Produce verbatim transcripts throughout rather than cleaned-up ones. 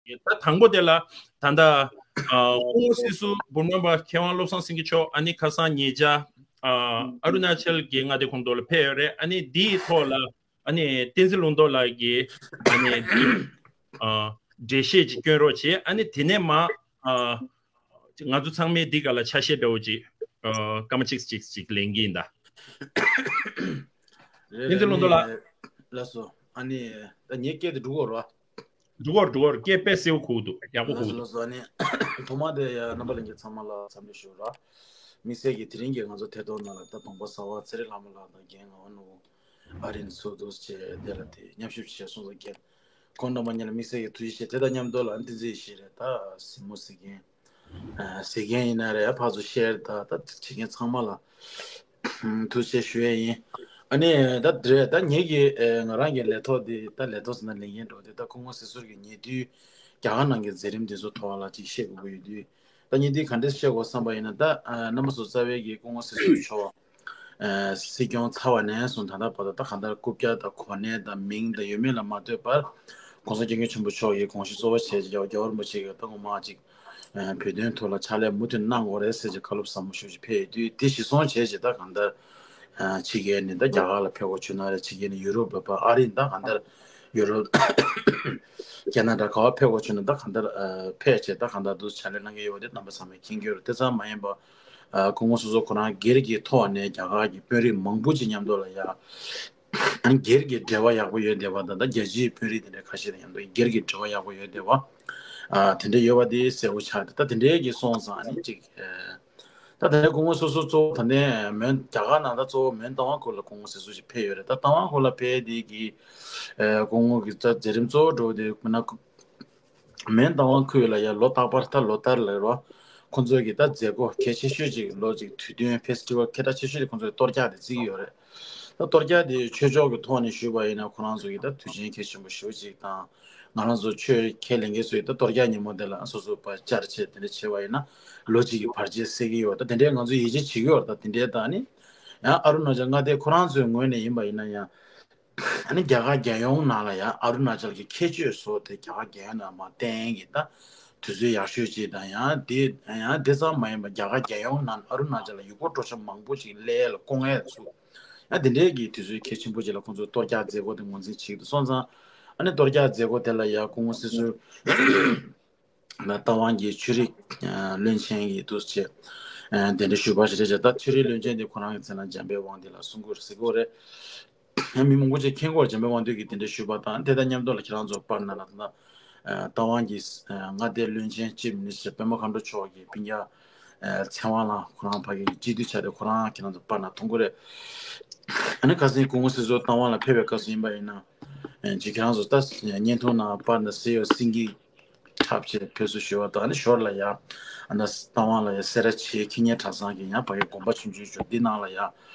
ད་དང་པོ་དེ་ལ་ད་ལྟ་སྐུ་ངོ་སྲིད་ཟུར་འབུམ་རམས་པ་མཁས་དབང་བློ་བཟང་སེང་གེ་མཆོག་ཨ་ནི་ཁ་སང་ཉེ་ཆར་ཨ་རུ་ན་ཅལ་གྱི་མངའ་སྡེ་ཁོངས་གཏོགས་ལ་ཕེབས་ཡོད་རེད། ཨ་ནི་འདིའི་ཐོག་ལ་ཨ་ནི་བསྟན་འཛིན་ལུང་རྟོགས་ལགས་ཀྱིས་ཨ་ནི་འགྲེལ་བཤད་ཅིག་སྐྱོན་རོགས་བྱེད། ཨ་ནི་དེ་ནས་མ་ཨ་ང་ཚོ་ཚང་མས་འདི་ག་ལ་ཆ་ཤས་འདྲ་བོ་ཅིག་ཨ་སྐར་མ་གཅིག་གཅིག་གཅིག་ལེན་གྱི་ཡིན་ད། བསྟན་འཛིན་ལུང་རྟོགས་ལགས། ལགས་སོ། ཨ་ནི་ད་ངའི་སྐད་དེ་འགྲོ་གི་ཡོད་རེད་བ། འགྲོ་གི་ཡོད་རེད། འགྲོ་གི་ཡོད་རེད། སྐད་དཔེ་གསལ་པོ་གོ་གི་འདུག་ཡག་པོ་གོ་གི་འདུག་ལགས་སོ། ལགས་སོ། ཨ་ནི་ཐོག་མ་དེ་ཡ་རྣམ་པ་ལྷན་རྒྱས་ཚང་མ་ལ་འཚམས་འདྲི་ཞུ་ར། དམིགས་བསལ་གྱིས་དེ་རིང་གི་ང་ཚོ་ཐད་གཏོང་ནང་ལ་ད་དགོངས་པ་ཟབ་པ་ཚེ་རིང་ལྷ་མོ་ལགས་དང་རྒན་ངག་དབང་ནོར་བུ་ཨ་རིན་སོགས་འདུག་བྱས་དེ་ལ་དེ་མཉམ་ཞུགས་བྱས་སོང་ཙང་རྒན་ཁོང་རྣམ་པ་གཉིས་ལ་དམིགས་བསལ་གྱི་ཐུགས་རྗེ་ཆེ། དེ་དང་མཉམ་དུ་ལ་བསྟན་འཛིན་ཡེ་ཤེས་རེད། ད་གཟིགས་མོ་གཟིགས་མཁན་ཨ་གཟིགས་མཁན་ཡིན་ན་རེད། ཕར་ཚུར་ཤེར་ད་ད་བྱེད་མཁན་ཚང་མ་ལ་ཐུགས་རྗེ་ཆེ་ཞུ་ཡས་ཡིན། ཨ་ནི་ད་དེ་རེད། ད་ངེད་ཀྱི་ཨེ་ང་རང་གི་ལས་ཐོག་འདི་ད་ལས་ཐོག་ཟེར་ན་ལས་འགན་འགྲོ་འདི་ད་སྐུ་ངོ་སྲིད་ཟུར་གྱི་ཉེ་དུས་རྒྱ་གར་ནང་གི་མཛད་རིམ་འདི་ཚོ་ཐོག་ལ་ཅིག་བཤད་དགོས་ཀྱི་ཡོད་དུས། ད་ཉེ་དུས་ག་འདྲས་བཤད་དགོས་བསམ་པ་ཡིན་ན། ད་ཨ་རྣམ་པ་ཚོ་རྩ་བའི་གི་སྐུ་ངོ་སྲིད་ཟུར་མཆོག་ཨ་སྲིད་སྐྱོང་ཚར་བ་ནས་བཟུང་ད་ལྟ་བར་དུ་ད་གང་ལྟར་རྐུབ་བཀྱག་དང་གོ་གནས་དང་མིང་དང་ཡོད་མེད་ལ་མ་ལྟོས་པར་༸གོང་ས་༸སྐྱབས་མགོན་ཆེན་པོ་མཆོག་གིས་དགོངས་གཞི་གཙོ་བོ་བྱས་རྒྱལ་བ་རྒྱལ་བ་རིན་པོ་ཆེ་གིས་ད་ངོ་མ་ཅིག་ཨ་བོད་དོན་ཐོག་ལ་ཕྱག་ལས་མུ་མཐུད་གནང་དགོས་རེད་ཟེར་ཅིག་བཀའ་སློབ་ཟབ་མོ་ཞེ་པོ་ཅིག་ཕེབས་ཡོད་དུས། དེ་གཞིར་བཟུང་བྱས་ཅིག་ད་གང་ལྟར་ཨ་ཕྱི་རྒྱལ་ནས་ད་རྒྱ་གར་ལ་ཕེབས་དགོས་བྱུང་ན་རེད། ཕྱི་རྒྱལ་ནས་ཡུ་རོབ་བ་ཨ་རི་ད་གང་ལྟར་ཡུ་རོབ་ཁེ་ན་ཌ་ག་བ་ཕེབས་དགོས་བྱུང་ན་ད་གང་ལྟར་ཨ་ཕེབས་བྱས་ད་གང་ལྟར་འདུག་ཕྱག་ལས་གནང་གི་ཡོད་པ་དེ་རྣམ་པ་ཚང་མས་མཁྱེན་གྱི་ཡོད་རེད། དེ་ཙམ་མ་ཡིན་པ་ཨ་སྐུ་ངོ་སོ་སོ་ཁོ་རང་སྒེར་གྱི་ཐོག་ནས་རྒྱ་གར་གྱི་དཔོན་རིགས་མང་པོ་ཅིག་མཉམ་དུ་ལ་ཡ་སྒེར་གྱི་འབྲེལ་བ་ཡག་པོ་ཡོད་བསྡད་པ་དང་། ད་རྒྱལ་སྤྱིའི་དཔོན་རིགས་དེ་འདྲ་ཁ་ཤས་དང་མཉམ་དུ་སྒེར་གྱི་འབྲེལ་བ་ཡག་པོ་ཡོད་བསྡད་པ་ཨ་དེ་འདྲ་ཡོད་པ་དེ་གསལ་པོ་ཆགས་ཏེ། ད་དེ་འདྲའི་གི་སོང་ཙང་ཨ་ནི་ཅིག་ཨ་ད་དེ་འདྲའི་སྐུ་ངོ་སོ་སོ་གཙོ་བོ་ད་ལྟའི་མོན་རྒྱ་གར་ནང་ད་གཙོ་བོ་མོན་རྟ་དབང་ཁུལ་ལ་སྐུ་ངོ་སྲིད་ཟུར་ཞིག་ཕེབས་ཡོད་རེད། ད་རྟ་དབང་ཁུལ་ལ་ཕེབས་དེ་གི་ཨ་སྐུ་ངོ་གི་ད་མཛད་རིམ་གཙོ་བོ་འགྲོ་དེ་མིན་ན། མོན་རྟ་དབང་ཁུལ་ལ་ཡང་ལོ་རྟག་པར་ད་ལོ་ལྟར་ལ་རོ། ཁོང་ཚོའི་གི་ད་མཛད་སྒོ་གལ་ཆེ་ཤོས་ཅིག་ལོ་ཅིག་དུས་སྟོན་ཕེ་སི་ཊི་ཝལ་སྐད་གྲགས་ཆེ་ཤོས་དེ་ཁོང་ཚོའི་གཏོར་རྒྱག་དེ་བརྩི་གི་ཡོད་རེད། ད་གཏོར་རྒྱག་དེ་ཆོས་ཕྱོགས་ཀྱི་ཐོག་ནས་ཞུས་པ་ཡིན་ན་ཁོ་རང་ཚོ་གི་ད་དུས་ཆེན་གལ་ཆེན་པོ་ཞེ་པོ་ཅིག་དང་། ང་རང་ཚོ་ཆོས་ཁས་ལེན་མཁན་ཚོ་གི་ད་གཏོར་རྒྱག་ཉིན་མོ་དེ་ལ་སོ་སོ་ཕར་བཅར་བྱས་དེ་འདྲ་བྱས་པ་ཡིན་ན་ལོ་གཅིག་གི་བར་ཆད་སེལ་གི་ཡོད། ད་དེ་འདྲའི་ང་ཚོ་ཡིད་ཆེས་བྱེད་ཀྱི་ཡོད་རེད། ད་དེ་འདྲའི་ད་ནི་ཡང་ཨ་རུ་ན་ཅལ་མངའ་སྡེ་ཁོ་རང་ཚོའི་ངོས་ནས་ཡིན་པ་ཡིན་ན་ཡང་། ཨ་ནི་རྒྱ་གར་རྒྱལ་ཡོངས་ནང་ལ་ཡང་ཨ་རུ་ན་ཅལ་གྱི་ཁྱད་ཆོས་བཟོ་དེ་རྒྱ་གར་རྒྱལ་ཡོངས་ནང་མར་བསྟན་གྱི་ད་དུས་ཚོད་ཡག་ཤོས་ཅིག་དང་། ཡང་དེ་ཡང་དེ་ཙམ་མ་ཡིན་པར་རྒྱ་གར་རྒྱལ་ཡོངས་ནང་ཨ་རུ་ན་ཅལ་ལ་ཡུལ་སྐོར་སྤྲོ་འཆམ་མང་པོ་ཅིག་སླེབས་ཡས་ལ་སྐུ་ངལ་ཚུགས། ཡང་དེ་འདྲའི་གི་དུས་ཚོད་གལ་ཆེན་པོ་ཅིག་ལ་ཁོང་ཚོས་གཏོར་རྒྱག་མཛད་སྒོ་དེ་ངོས་འཛིན་བྱེད་ཀྱི་འདུག་སོང་ཙང་ཨ་ནི་གཏོར་རྒྱག་མཛད་སྒོ་དེ་ལ་ཡང་སྐུ་ངོ་སྲིད་ཟུར་ན་རྟ་དབང་གི་ཆོས་རིག་བློན་ཆེན་གྱི་འདུག་ཅེས་གདན་འདྲེན་ཞུས་པ་ཞིག་རེད་ཅེས། ད་ཆོས་རིག་བློན་ཆེན་དེ་ཁོ་རང་གི་མཚན་ལ་འཇམ་དཔལ་དབང་འདུས་ལགས་གསུང་གི་ཡོད་རེད་ཟེར་གྱི་ཡོད་རེད། མི་མང་པོ་ཅིག་མཁྱེན་གྱི་ཡོད་རེད། འཇམ་དཔལ་དབང་འདུས་ཀྱི་དེ་འདྲ་ཞུས་པ་དང་། དེ་དང་མཉམ་དུ་ལ་ཁྱེད་རང་ཚོ་པར་ནང་ལ་ད་ལྟ་རྟ་དབང་གི་མངའ་སྡེ་བློན་ཆེན་ཅིབ་མི་ནི་སི་ཊར་པད་མ་མཁའ་འགྲོ་མཆོག་གི་སྤུན་ཀྱག་ཚེ་དབང་ལགས་ཁོ་རང་ཕ་གི་སྤྱི་འཐུས་ཆགས་ཏེ་ཁོ་རང་ཁྱེད་རང་ཚོ་པར་ནང་མཐོང་གི་རེད། ཨ་ནི་ཁ་སང་སྐུ་ངོ་སྲིད་ཟུར་རྟ་དབང་ལ་ཕེབས་པའི་སྐབས་སུ་ཡིན་པ་ཡིན་ན། ཅིག་ཁྱེད་རང་ཚོ་ད་བརྙན་ཐུང་ནང་པར་ནང་གསལ་ཡོད་སེང་གེ་འཁྲབ་བྱས་ཕེབས་བསུ་ཞུས་པ་དང་། ཨ་ནི་ཞོར་ལ་ཡ་ཨ་ནི་རྟ་དབང་ལ་ཡ་སེ་ར་བྱེས་ཁེ་ཉེ་གྲྭ་ཚང་གི་ཡང་ཕ་གི་དགོན་པ་ཆུང་ཆུང་ཅིག་འདི་ནང་ལ་ཡ་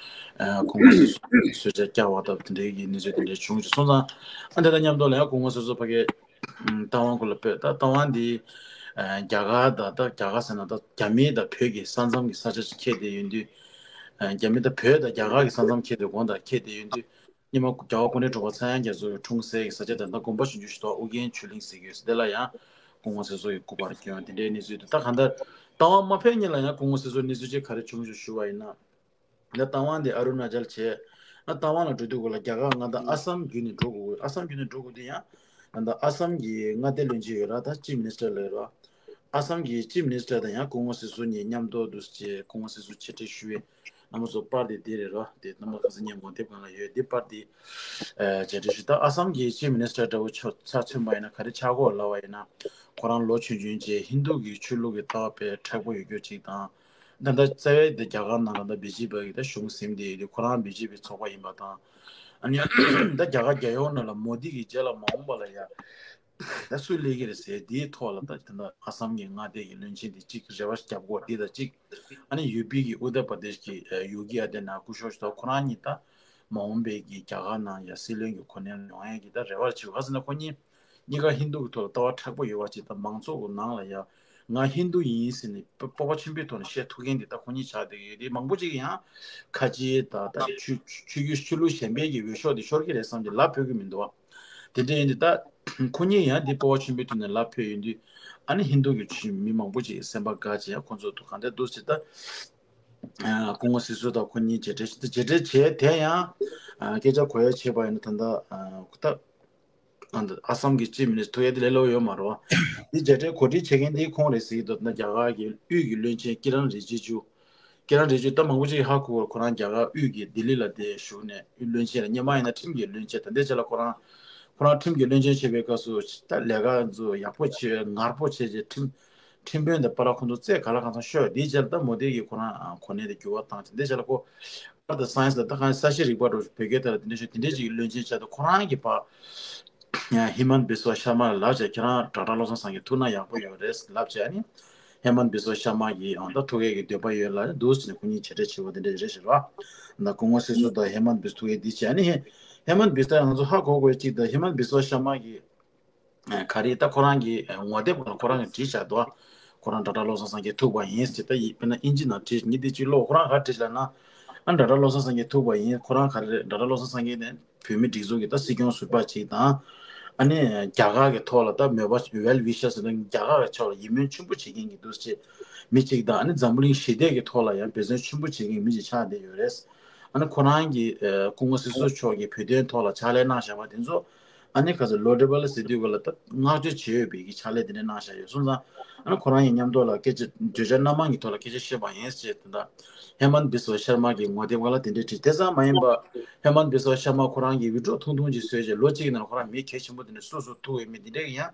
སྐུ་ངོ་སྲིད་ཟུར་གསོལ་ཇ་བཀྱག་པ་དང་དེ་འདྲའི་གི་གནས་ཚུལ་དེ་འདྲ་བྱུང་ཅིག་སོང་ཙང་། ཨ་དེ་དང་མཉམ་དུ་ལ་ཡང་སྐུ་ངོ་སྲིད་ཟུར་ཕ་གི་རྟ་དབང་ཁུལ་ལ་ཕེབས། ད་རྟ་དབང་འདི་རྒྱ་གར་དང་། ད་རྒྱ་གར་ཟེར་ན་ད་རྒྱ་མི་དང་བོད་ཀྱི་ས་མཚམས་ཀྱི་ས་ཆ་ཅིག་འཁེལ་བསྡད་ཡོད་དུས། རྒྱ་མི་དང་བོད་དང་རྒྱ་གར་གྱི་ས་མཚམས་འཁེལ་བསྡད་གོང་དང་འཁེལ་བསྡད་ཡོད་དུས། སྔོན་མ་རྒྱལ་བ་སྐུ་ཕྲེང་དྲུག་པ་ཚངས་དབྱངས་རྒྱ་མཚོ་གི་འཁྲུངས་སའི་གི་ས་ཆ་དེ་ད་དགོན་པ་ཆུང་ཆུང་ཞིག་འདུག་ཨོ་རྒྱན་ཆོས་གླིང་ཟེར་གྱི་ཡོད། དེ་ལ་ཡང་སྐུ་ངོ་སྲིད་ཟུར་གྱི་སྐུ་པར་བསྐྱོན་དེ་འདྲའི་གནས་ཚུལ་འདུག་ད་གང་ལྟར་རྟ་དབང་མ་ཕེབས་སྔོན་ལ་ཡང་སྐུ་ངོ་སྲིད་ཟུར་གནས་ཚུལ་ཅིག་ག་རེ་བྱུང་བྱུང་ཞུ་བ་ཡིན་ན། ད་རྟ་དབང་དེ་ཨ་རུ་ན་ཅལ་བྱས། ཨ་རྟ་དབང་ལ་འགྲོ་དུས་སྐོར་ལ་རྒྱ་གར་མངའ་སྡེ་ཨ་སམ་བརྒྱུད་ནས་འགྲོ་དགོས། ཨ་སམ་བརྒྱུད་ནས་འགྲོ་དགོས་དུས་ཡང་ད་ལྟ་ཨ་སམ་གྱི་མངའ་སྡེ་བློན་ཆེན་ཡོད་ར། ད་ཅིབ་མི་ནི་སི་ཊར་ལབ་ར། ཨ་སམ་གྱི་ཅིབ་མི་ནི་སི་ཊར་དང་ཡང་སྐུ་ངོ་སྲིད་ཟུར་གཉིས་མཉམ་དུ་འདུག་སེ་བྱས་སྐུ་ངོ་སྲིད་ཟུར་ཆེད་ཕྲད་ཞུ་བའི་རྣམ་པ་ཚོ་པར་དེ་འདི་རེད་ར། དེ་རྣམ་པ་ཁ་སང་ཉིན་མོ་དེབ་སྒང་ལ་ཡོད། འདི་པར་དེ་ཨ་ཆེད་ཕྲད་ཞུ། ད་ཨ་སམ་གྱི་ཅིབ་མི་ནི་སི་ཊར་འདྲ་བོ་ཆ་མཚོན་པ་ཡིན་ན་ག་རེ་ཆགས་ཀྱི་ཡོད་ལབ་པ་ཡིན་ན། ཁོ་རང་ལོ་ཆུང་ཆུང་བྱས་ཧིན་རྡུ་གི་ཆོས་ལུགས་ཀྱི་ལྟ་བ་དཔེ་མཁྲེགས་པོ་ཡོད་རྒྱུ་ཅིག་དང་། ད་ལྟ་རྩ་བའི་དེ་རྒྱ་གར་ནང་ལ་ད་བི་ཇེ་པི་གི་ད་གཞུང་ཟིན་བསྡད་ཡོད་དུས་ཁོ་རང་བི་ཇེ་པི་ཚོགས་པ་ཡིན་པ་དང་། ཨ་ནི་ད་རྒྱ་གར་རྒྱལ་ཡོངས་ནང་ལ་མོ་དི་གི་རྗེས་ལ་མ་འོངས་པ་ལ་ཡ་ད་སུ་སླེབས་ཀྱི་རེད་ཟེར། དེའི་ཐོག་ལ་ད་ད་ལྟ་ཨ་སམ་གྱི་མངའ་སྡེ་གི་བློན་ཆེན་དེ་གཅིག་རེ་བ་རྒྱབ་དགོས་འདི་དང་གཅིག་ཨ་ནི་ཡུ་པི་གི་ཨུ་ཏར་པར་དེཤ་གི་ཡོ་གི་ཨ་དི་ནཱ་ཐ་སྐུ་ཞབས་ཞིག་ད་ཁོ་རང་གཉིས་ད་མ་འོངས་པའི་གི་རྒྱ་གར་ནང་ཡ་སྲིད་བློན་གྱི་གོ་གནས་ཡོང་ཡས་ཀྱི་ད་རེ་བ་བྱེད། ག་ཟེར་ན་ཁོ་གཉིས་གཉིས་ཀ་ཧིན་རྡུ་གི་ཐོག་ལ་ལྟ་བ་མཁྲེགས་པོ་ཡོད་པ་ཅིག་དང་། མང་ཚོགས་ཀྱི་ནང་ལ་ཡ་ང་ཧིན་རྡུ་ཡིན་ཟེར་ནས་སྤོབས་པ་ཆེན་པོའི་ཐོག་ནས་བཤད་ཐུབ་མཁན་དེ་ད་ཁོ་གཉིས་ཆགས་བསྡད་ཀྱི་ཡོད་དེ། མང་པོ་ཅིག་ཡང་ཁ་ཆེ་ད་ད་ཆོས་ཆོས་བརྒྱུད་ཆོས་ལུགས་གཞན་པའི་གི་འོས་ཤོག་དེ་ཤོར་གྱི་རེད་བསམ་གྱི་ལབ་ཕོད་ཀྱི་མི་འདུག་བ། དེ་འདྲ་ཡིན་དུས་ད་ ཁོ་གཉིས་ཡང་འདི་སྤོབས་པ་ཆེན་པོའི་ཐོག་ནས་ལབ་ཕེབས་ཡོང་དུས། ཨ་ནི་ཧིན་དུ་གི་ཆོས་མི་མང་པོ་ཅིག་སེམས་པ་དགའ་བྱས། ཁོ་ཚོ་ཐུགས་གང་ཐད་འདུག་ཟེར། ད་སྐུ་ངོ་སྲིད་ཟུར་དང་ཁོ་གཉིས་མཇལ་འཕྲད་བྱས། མཇལ་འཕྲད་བྱས་དེ་ཡང་སྐད་ཆ་གོ་ཡ་བྱས་པ་ཡིན་ན། ད་ལྟ་ད་ཨ་སམ་གྱི་སྤྱི་མི་སྣ་ཐུག་ཡ་དེ་ལས་སླ་པོ་ཡོད་མ་རེད་བ། འདི་མཇལ་འཕྲད་གོ་སྒྲིག་བྱེད་མཁན་འདི་ཁོང་རེད་ཟེར་གྱི་འདུག་ད་རྒྱ་གར་གྱི་དབུས་ཀྱི་བློན་ཆེན་ཀི་རན་རི་ཇི་ཇུ། ཀི་རན་རི་ཇི་ཇུ་ད་མང་པོ་ཅིག་ཧ་གོ་གི་རེད། ཁོ་རང་རྒྱ་གར་དབུས་ཀྱི་ལྡི་ལི་ལ་དེ་བཞུགས་ནས་བློན་ཆེན་རེད། སྔོན་མ་ཡིན་ན་ཁྲིམས་ཀྱི་བློན་ཆེན། ད་ལྟའི་ཆ་ལ་ཁོ་རང་ཁོ་རང་ཁྲིམས་ཀྱི་བློན་ཆེན་བྱེད་པའི་སྐབས་སུ་ད་ལས་ཀ་ཚོ་ཡག་པོ་བྱས། ངར་པོ་བྱས་རྗེས་ཁྲིམས་ཁྲིམས་དཔོན་དང་པཱ་ལགས་ཁོང་ཚོ་རྩེད་ག་ལ་གང་འཚམ་ཤོར། དེའི་རྗེས་ལ་ད་མོ་དི་གིས་ཁོ་རང་གོ་གནས་དེ་འགྱུར་བ་བཏང་བྱས། དེའི་རྗེས་ལ་ཁོ་ཨར་ཐི་སའེན་སི་ལ་ད་གང་ས་གཤིས་རིག་པ་འདྲ་བོ་བོད་སྐད་ཐད་ལ་དེ་འདྲ་ཞིག་དེ་འདྲ་ཅིག་གི་བློན་ཆེན་བྱས། ད་ཁོ་རང་གིས་ཕར་ཧི་མན་བི་སྭ་ཤར་མ་ལ་ལབ་བྱས། ཁྱེད་རང་ཌོག་ཊར་བློ་བཟང་སེང་གེ་ཐུག་ན་ཡག་པོ་ཡོད་རེད་ལབ་བྱས། ཨ་ནི་ཧི་མན་བི་སྭ་ཤར་མ་གིས་ཨང་ད་ཐུག་ཡས་ཀྱི་འདོད་པ་ཡོད་ལབ་འདུག་ཟེར་ནས་ཁོ་གཉིས་མཇལ་འཕྲད་བྱས་པ་དེ་འདྲ་རེད་ཟེར་བ། ད་སྐུ་ངོ་སྲིད་ཟུར་དང་ཧི་མན་བི་སྭ་ཐུག་ཡས་འདི་བྱས། ཨ་ནི་ཧི་མན་བི་སྭ་ང་ཚོ་ཧ་གོ་དགོས་གཅིག་ད་ཧི་མན་བི་སྭ་ཤར་མ་གིས་ག་རེ་ད་ཁོ་རང་གི་ངོ་དེབ་ཁོ་རང་གིས་བྲིས་བཞག་འདུག་ཁོ་རང་ཌོག་ཊར་བློ་བཟང་སེང་གེ་ཐུག་པ་ཡིན་ཟེར། ད་ཡིན་དཔེར་ན་ཨིན་ཇི་ནང་བྲིས། ངས་འདི་གཅིག་ཀློག་ཁོ་རང་ག་རེ་བྲིས་ལབ་ན། ཨ་ཌོག་ཊར་བློ་བཟང་སེང་གེ་ཐུག་པ་ཡིན། ཁོ་རང་ག་རེ་རེད། ཌོག་ཊར་བློ་བཟང་སེང་གེ་ནི་བོད་མི་སྒྲིག་འཛུགས་ཀྱི་ད་སྲིད་སྐྱོང་ཟུར་པ་ཅིག་དང་། ཨ་ནི་རྒྱ་གར་གྱི་ཐོག་ལ་ད་མོས་པ་ཝེལ་ཝི་ཤར་ཟེར་ན་རྒྱ་གར་གྱི་ཕྱོགས་ལ་ཡིད་སྨོན་ཆེན་པོ་བྱེད་མཁན་གྱི་འདུག་ཅེས་མི་གཅིག་དང་། ཨ་ནི་འཛམ་བུ་གླིང་ཞི་བདེ་གི་ཐོག་ལ་ཡང་འབད་བརྩོན་ཆེན་པོ་བྱེད་མཁན་མི་གཅིག་ཆགས་བསྡད་ཡོད་རེད། ཨ་ནི་ཁོ་རང་གིས་སྐུ་ངོ་སྲིད་ཟུར་མཆོག་གིས་བོད་དོན་ཐོག་ལ་ཕྱག་ལས་གནང་བཞག་པ་དེ་ཚོ། ཨ་ནི་ག་ཚོད་ལོ་ཌེ་བལ་ཟེར་དུས་ག་ལ་ད་བསྔགས་བརྗོད་བྱེད་འོས་པའི་གི་ཕྱག་ལས་དེ་འདྲ་གནང་བཞག་ཡོད་སོང་ཙང་། ཨ་ནི་ཁོ་རང་ཡི་མཉམ་དུ་ལ་སྐད་ཆ་བརྗོད་བྱ་སྣ་མང་གི་ཐོག་ལ་སྐད་ཆ་བཤད་པ་ཡིན་ཅེས་དེ་འདྲ་ཧེ་མན་བི་སྭ་ཤར་མ་གི་ངོ་དེབ་སྒང་ལ་དེ་འདྲ་བྲིས། དེ་ཙམ་མ་ཡིན་པ་ཧེ་མན་བི་སྭ་ཤར་མ་ཁོ་རང་གི་བི་ཌི་ཡོ་ཐུང་ཐུང་ཅིག་བཟོས་རྗེས་ལོ་གཅིག་གི་ནང་ལ་ཁོ་རང་མི་གལ་ཆེན་པོ་དེ་འདྲ་སུ་སུ་ཐུག་ཡོད་མེད་དེ་འདྲ་གི་ཡང་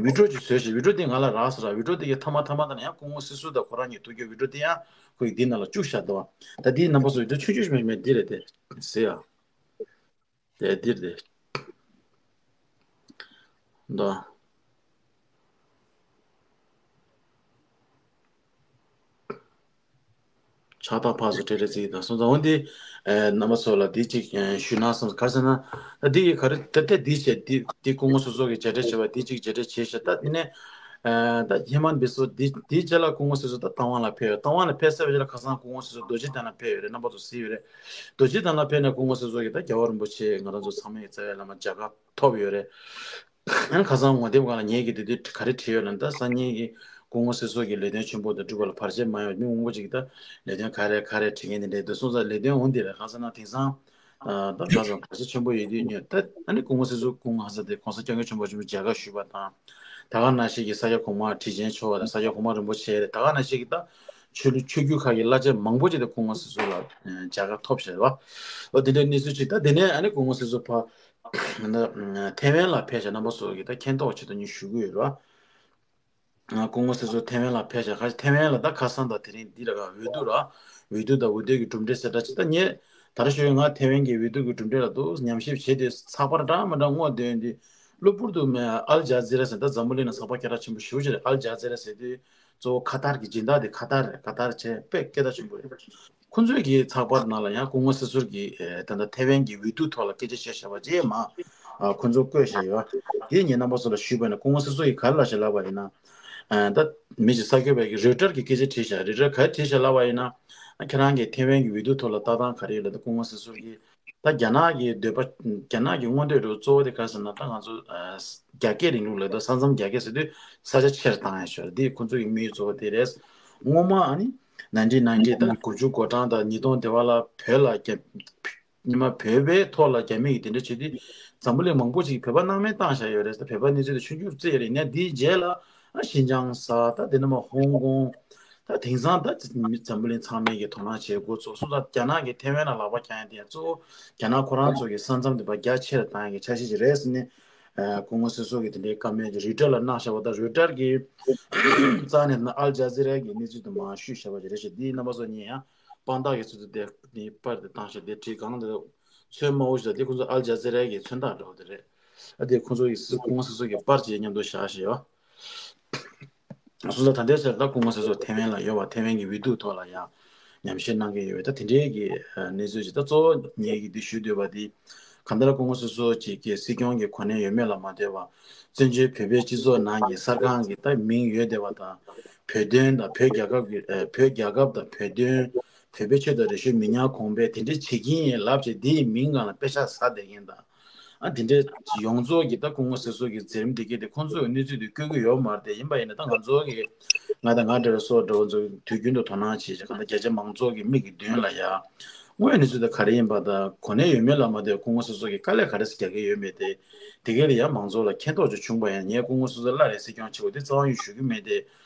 བི་ཌི་ཡོ་ཅིག་བཟོས་ཤིང་། བི་ཌི་ཡོ་དེ་ང་ལ་རག་སོང་ར། བི་ཌི་ཡོ་དེ་གི་མཐའ་མ་མཐའ་མ་དེ་ན་ཡང་སྐུ་ངོ་སྲིད་ཟུར་དང་ཁོ་རང་གཉིས་ཐུག་རྒྱུའི་བི་ཌི་ཡོ་དེ་ཡང་ཁོ་ཡི་འདི་ནང་ལ་བཅུག་བཞག་འདུག་ད་འདིའི་རྣམ་པ་ཚོ་བི་ཌི་ཡོ་ཆུང་ཆུང་ཞིག་མེད་མེད་འདི་རེད་དེ་ཟེར་ཡ། དེ་འདིར་དེ། འདུག་ཕྱག་རྟགས་ཕར་ཚུར་སྤྲད་རེས་བྱེད་ཀྱི་འདུག་སོང་ཙང་འོ་འདི། ཨེ་རྣམ་པ་ཚོ་ལ་འདི་གཅིག་ཨེ་ཞུས་ན་བསམ། ག་རེ་ཟེར་ན། ད་འདི་ག་རེ་ད་ལྟ་འདི་བྱས་འདི་འདི་སྐུ་ངོ་སོ་སོ་གི་མཇལ་འཕྲད་བྱས་པ་འདི་གཅིག་མཇལ་འཕྲད་བྱས་ཤག་ད་དེ་ནས་ཨེ་ད་ཧེ་མན་བི་སྭ་འདི་འདི་རྗེས་ལ་སྐུ་ངོ་སོ་སོ་ད་རྟ་དབང་ལ་ཕེབས་ཡོད། རྟ་དབང་ལ་ཕེབས་ཚར་བའི་རྗེས་ལ་ཁ་སང་སྐུ་ངོ་སོ་སོ་རྡོ་རྗེ་གདན་ལ་ཕེབས་ཡོད་རེད། རྣམ་པ་ཚོ་གཟིགས་ཡོད་རེད། རྡོ་རྗེ་གདན་ལ་ཕེབས་ནས་སྐུ་ངོ་སོ་སོ་གིས་ད་རྒྱལ་བ་རིན་པོ་ཆེ་ང་རང་ཚོ་ཚང་མའི་རྩ་བའི་བླ་མ་མཇལ་ཁ་ཐོབ་ཡོད་རེད། ཨ་ནི་ཁ་སང་ངོ་དེབ་སྒང་ལ་ངེད་ཀྱིས་དེ་དུས་ག་རེ་བྲིས་ཡོད་ལབ་ན། ད་སང་ཉིན་གྱི་སྐུ་ངོ་སྲིད་ཟུར་གྱི་ལས་དོན་ཆེན་པོ་དེ་སྒྲུབ་པ་ལ་བར་ཆད་མ་ཡོང་བ། མི་མང་པོ་ཅིག་གིས་ད་ལས་དོན་ག་རེ་ག་རེ་བྲིས་མཁན་དེ་འདྲ་འདུག་སོང་ཙང་ལས་དོན་འོ་འདི་རེད། གང་ཟེར་ན་དེང་སང་ད་ག་ཚོད་བར་ཆད་ཆེན་པོ་ཡོད་དུས་ཉོས་ད། ཨ་ནི་སྐུ་ངོ་སྲིད་ཟུར་སྐུ་ངོ་ཧ་ས་དེ་༸གོང་ས་༸སྐྱབས་མགོན་ཆེན་པོ་མཆོག་མཇལ་ཁ་ཞུས་པ་དང་། ད་ག་ནང་བཞིན་གྱི་ས་སྐྱ་གོང་མ་ཁྲི་ཆེན་མཆོག་དང་ས་སྐྱ་གོང་མ་རིན་པོ་ཆེ་རེད། ད་ག་ནང་བཞིན་གྱི་ད་ཆོས་ལུགས་ཆོས་བརྒྱུད་ཁག་གི་བླ་ཆེན་མང་པོ་ཅིག་ད་སྐུ་ངོ་སྲིད་ཟུར་ལ་མཇལ་ཁ་ཐོབ་བཞག་རེད་བ། འོ་དེ་འདྲའི་གནས་ཚུལ་ཅིག་ད་དེ་ནས་ཨ་ནི་སྐུ་ངོ་སྲིད་ཟུར་ཕར་ཐེ་ཝན་ལ་ཕེབས་ཤག་རྣམ་པ་ཚོ་གིས་ད་མཁྱེན་རྟོགས་ཆེད་དུ་ངས་ཞུ་གི་ཡོད་རེད་བ། སྐུ་ངོ་སྲིད་ཟུར་ཐེ་ཝན་ལ་ཕེབས་ཤག་ཁ་ཐེ་ཝན་ལ་ད་ཁ་སང་དང་དེ་རིང་འདི་ལ་ག་འོས་བསྡུ་ར། འོས་བསྡུ་དང་འོས་བསྡུ་གི་གྲུབ་འབྲས་གསལ་བསྒྲགས་ཅིག་ད་ངས་ད་རེས་ཞུ་ཡོད། ང་ཐེ་ཝན་གྱི་འོས་བསྡུ་གི་གྲུབ་འབྲས་ལ་འདུག་ཉམས་ཞིབ་བྱས་ཏེ་ཚགས་པར་འདྲ་མི་འདྲ་སྔོག་བསྡད་ཡོང་དུས། གློ་བུར་དུ་མེ་ཨལ་ཇ་ཛི་ར་ཟེར། ད་འཛམ་བུ་གླིང་ན་ཚགས་པར་སྐད་གྲགས་ཆེན་པོ་ཞེ་པོ་ཅིག་རེད། ཨལ་ཇ་ཛི་ར་ཟེར་དུས་གཙོ་བོ་ཁ་ཏར་གྱི་སྦྱིན་བདག་དེ་ཁ་ཏར་རེད། ཁ་ཏར་བྱས་དཔེ་སྐད་གྲགས་ཆེན་པོ་རེད། ཁོ་ཚོའི་གི་ཚགས་པར་ནང་ལ་ཡང་སྐུ་ངོ་སྲིད་ཟུར་གྱིས་ཨེ་ད་ལྟ་ཐེ་ཝན་གྱི་འོས་བསྡུ་ཐོག་ལ་སྐད་ཆ་བཤད་བཞག་པ་རྗེས་མ་ཨ་ཁོ་ཚོ་བཀོད་བཞག་ཡོད། དེ་ངས་རྣམ་པ་ཚོ་ལ་ཞུས་པ་ཡིན་ན་སྐུ་ངོ་སྲིད་ཟུར་གྱིས་ག་རེ་ལབ་ཤག་ལབ་པ་ཡིན་ན། ཨ་ད་མི་ཞིག་གསར་འགོད་པ་གིས་རོའི་ཊར་གྱིས་སྐད་ཆ་དྲིས་ཤག་རོའི་ཊར་ག་རེ་དྲིས་ཤག་ལབ་པ་ཡིན་ན། ཨ་ཁྱེད་རང་གིས་ཐེ་ཝན་གྱི་འོས་བསྡུ་ཐོག་ལ་ལྟ་སྟངས་ག་རེ་ཡོད་ལབ་དུས་སྐུ་ངོ་སྲིད་ཟུར་གྱིས། ད་རྒྱ་ནག་གི་འདོད་པ། རྒྱ་ནག་གི་མངོན་འདོད་རུ་གཙོ་བོ་དེ་ག་རེ་ཟེར་ན། ད་ང་ཚོ་ཨ་རྒྱ་སྐྱེད་རིང་ལུགས་ལབ་ད་ས་མཚམས་རྒྱ་སྐྱེད་ཟེར་དུས་ས་ཆ་ཆེར་བཏང་ཡ་ཞོར་འདི་ཁོ་ཚོ་གི་དམིགས་ཡུལ་གཙོ་བོ་དེ་རེད། སྔོན་མ་ཨ་ནི་ནན་ཏི་ནན་ཏི་ད་དགུ་བཅུ་གོ་གྲངས་དང་ཉིས་སྟོང་དེ་བ་ལ་བོད་ལ་རྒྱ་ཉི་མ་བོད་པའི་ཐོག་ལ་རྒྱ་མི་གིས་དེ་འདྲ་བྱེད་དུས་འཛམ་བུ་གླིང་མང་པོ་ཅིག་བོད་པ་སྣང་མེད་བཏང་བཞག་ཡོད་རེད། ད་བོད་པ་གནས་ཚུལ་དེ་ཆུང་ཆུང་རྩེ་ཡོད་རེད། ཡིན་ནའི་དེའི་རྗེས་ལ་ཨ་ཤིན་ཅང་ས་ད་དེ་ནས་མ་ཧོང་ཀོང་། ད་དེང་སང་ད་མི་འཛམ་བུ་གླིང་ཚང་མས་ཀྱི་དོ་སྣང་བྱེད་འགོ་ཚུགས་སོང་། ད་རྒྱ་ནག་གིས་ཐེ་ཝན་ལ་ལག་པ་བརྐྱངས་ཡ་དེ་ཡང་གཙོ་བོ་རྒྱ་ནག་ཁོ་རང་ཚོ་གི་ས་མཚམས་དེ་ཕར་རྒྱ་ཆེར་བཏང་ཡ་གི་འཆར་གཞི་ཅིག་རེད་ཟེར་ནས། ཨ་སྐུ་ངོ་སྲིད་ཟུར་གྱིས་དེ་འདྲའི་བཀའ་མོལ་ཅིག་རོའི་ཊར་ལ་གནང་བཞག་པ་དང་། རོའི་ཊར་གྱི་རྩ་ནས་ན་ཨལ་ཇ་ཛི་ར་གི་གནས་ཚུལ་དུ་མར་བཤུས་བཞག་པ་ཅིག་རེད་ཤག་འདི་རྣམ་པ་ཚོ་ཉིད་ཡང་དཔང་རྟགས་ཀྱི་ཚུལ་དུ་དེ་འདི་པར་དེ་བཏང་ཤག་དེ་བྲིས་གང་དེ་ཚོད་མ་འོ་ཞིག་དང་། འདི་ཁོ་ཚོ་ཨལ་ཇ་ཛི་ར་གི་མཚོན་རྟགས་འདྲ་བོ་དེ་རེད། ཨ་དེ་ཁོ་ཚོ་གི་སྐུ་ངོ་སྲིད་ཟུར་གྱི་པར་ཅིག་མཉམ་དུ་བཞག་བཞག་ཡོད། སོང་ཙང་ད་ལྟའི་ཆར་ད་སྐུ་ངོ་སྲིད་ཟུར་ཐེ་ཝན་ལ་ཡོད་པ། ཐེ་ཝན་གྱི་འོས་བསྡུ་ཐོག་ལ་ཡང་ཉམས་ཞིབ་གནང་གི་ཡོད་པས། ད་དེ་འདྲའི་གི་གནས་ཚུལ་ཅིག་ད་གཙོ་བོ་ངས་ཀྱི་འདི་ཞུ་འདོད་པ་འདི། གང་ལྟར་སྐུ་ངོ་སྲིད་ཟུར་ཅིག་གི་སྲིད་སྐྱོང་གི་གོ་གནས་ཡོད་མེད་ལ་མ་ལྟོས་པར། བཙན་བྱོལ་བོད་པའི་སྤྱི་ཚོགས་ནང་གི་གསར་ཁང་གི་ད་མིང་ཡོད་བསྡད་པ་དང་། བོད་དོན་དང་བོད་རྒྱལ་ཁབ་ཀྱི་ཨ་བོད་རྒྱལ་ཁབ་དང་བོད་དོན། བོད་པའི་ཆོས་དང་རིག་གཞུང་མི་ཉམས་གོང་འཕེལ་དེ་འདྲའི་བྱེད་ཀྱིན་ཡིན་ལབ་བྱས་འདིའི་མིང་སྒང་ལ་པེ་ཤག་ཟ་བསྡད་མཁན་དང་། ཨ་དེ་འདྲའི་ཡོངས་རྫོགས་ཀྱི་ད་སྐུ་ངོ་སྲིད་ཚོགས་ཀྱི་མཛད་རིམ་དེ་གས་དེ་ཁོང་ཚོས་གནས་ཚུལ་དེ་བཀོད་ཀྱི་ཡོད་མ་རེད་དེ། ཡིན་པ་ཡིན་ན་ད་ང་ཚོ་གི་ང་དང་ང་འདྲ་བའི་སོགས་འདྲ་བོ་ཚོ་དུས་རྒྱུན་དུ་དོ་སྣང་བྱེད་ཅིག་གང་ལྟར་རྒྱ་ཆེ་མང་ཚོགས་ཀྱི་མིག་གི་མདུན་ལ་ཡ་དངོས་ཡོད་གནས་ཚུལ་དེ་ག་རེ་ཡིན་པ་དང་གོ་གནས་ཡོད་མེད་ལ་མ་ལྟོས་སྐུ་ངོ་སྲིད་ཚོགས་ཀྱི་དཀའ་ལས་ག་རེ་ཟེར་རྒྱག་གི་ཡོད་མེད་དེ་དེ་གས་ལ་ཡ་མང་ཚོགས་ལ་མཁྱེན་རྟོགས་ཅིག་བྱུང་པ་ཡང་ངས་སྐུ་ངོ་སྲིད་ཚོགས་སླར་ཡང་སྲིད་སྐྱོང་བྱེད་དགོས་དེ་རྩ་བ་ཉིད་ཞུ་གི་མེད་དེ།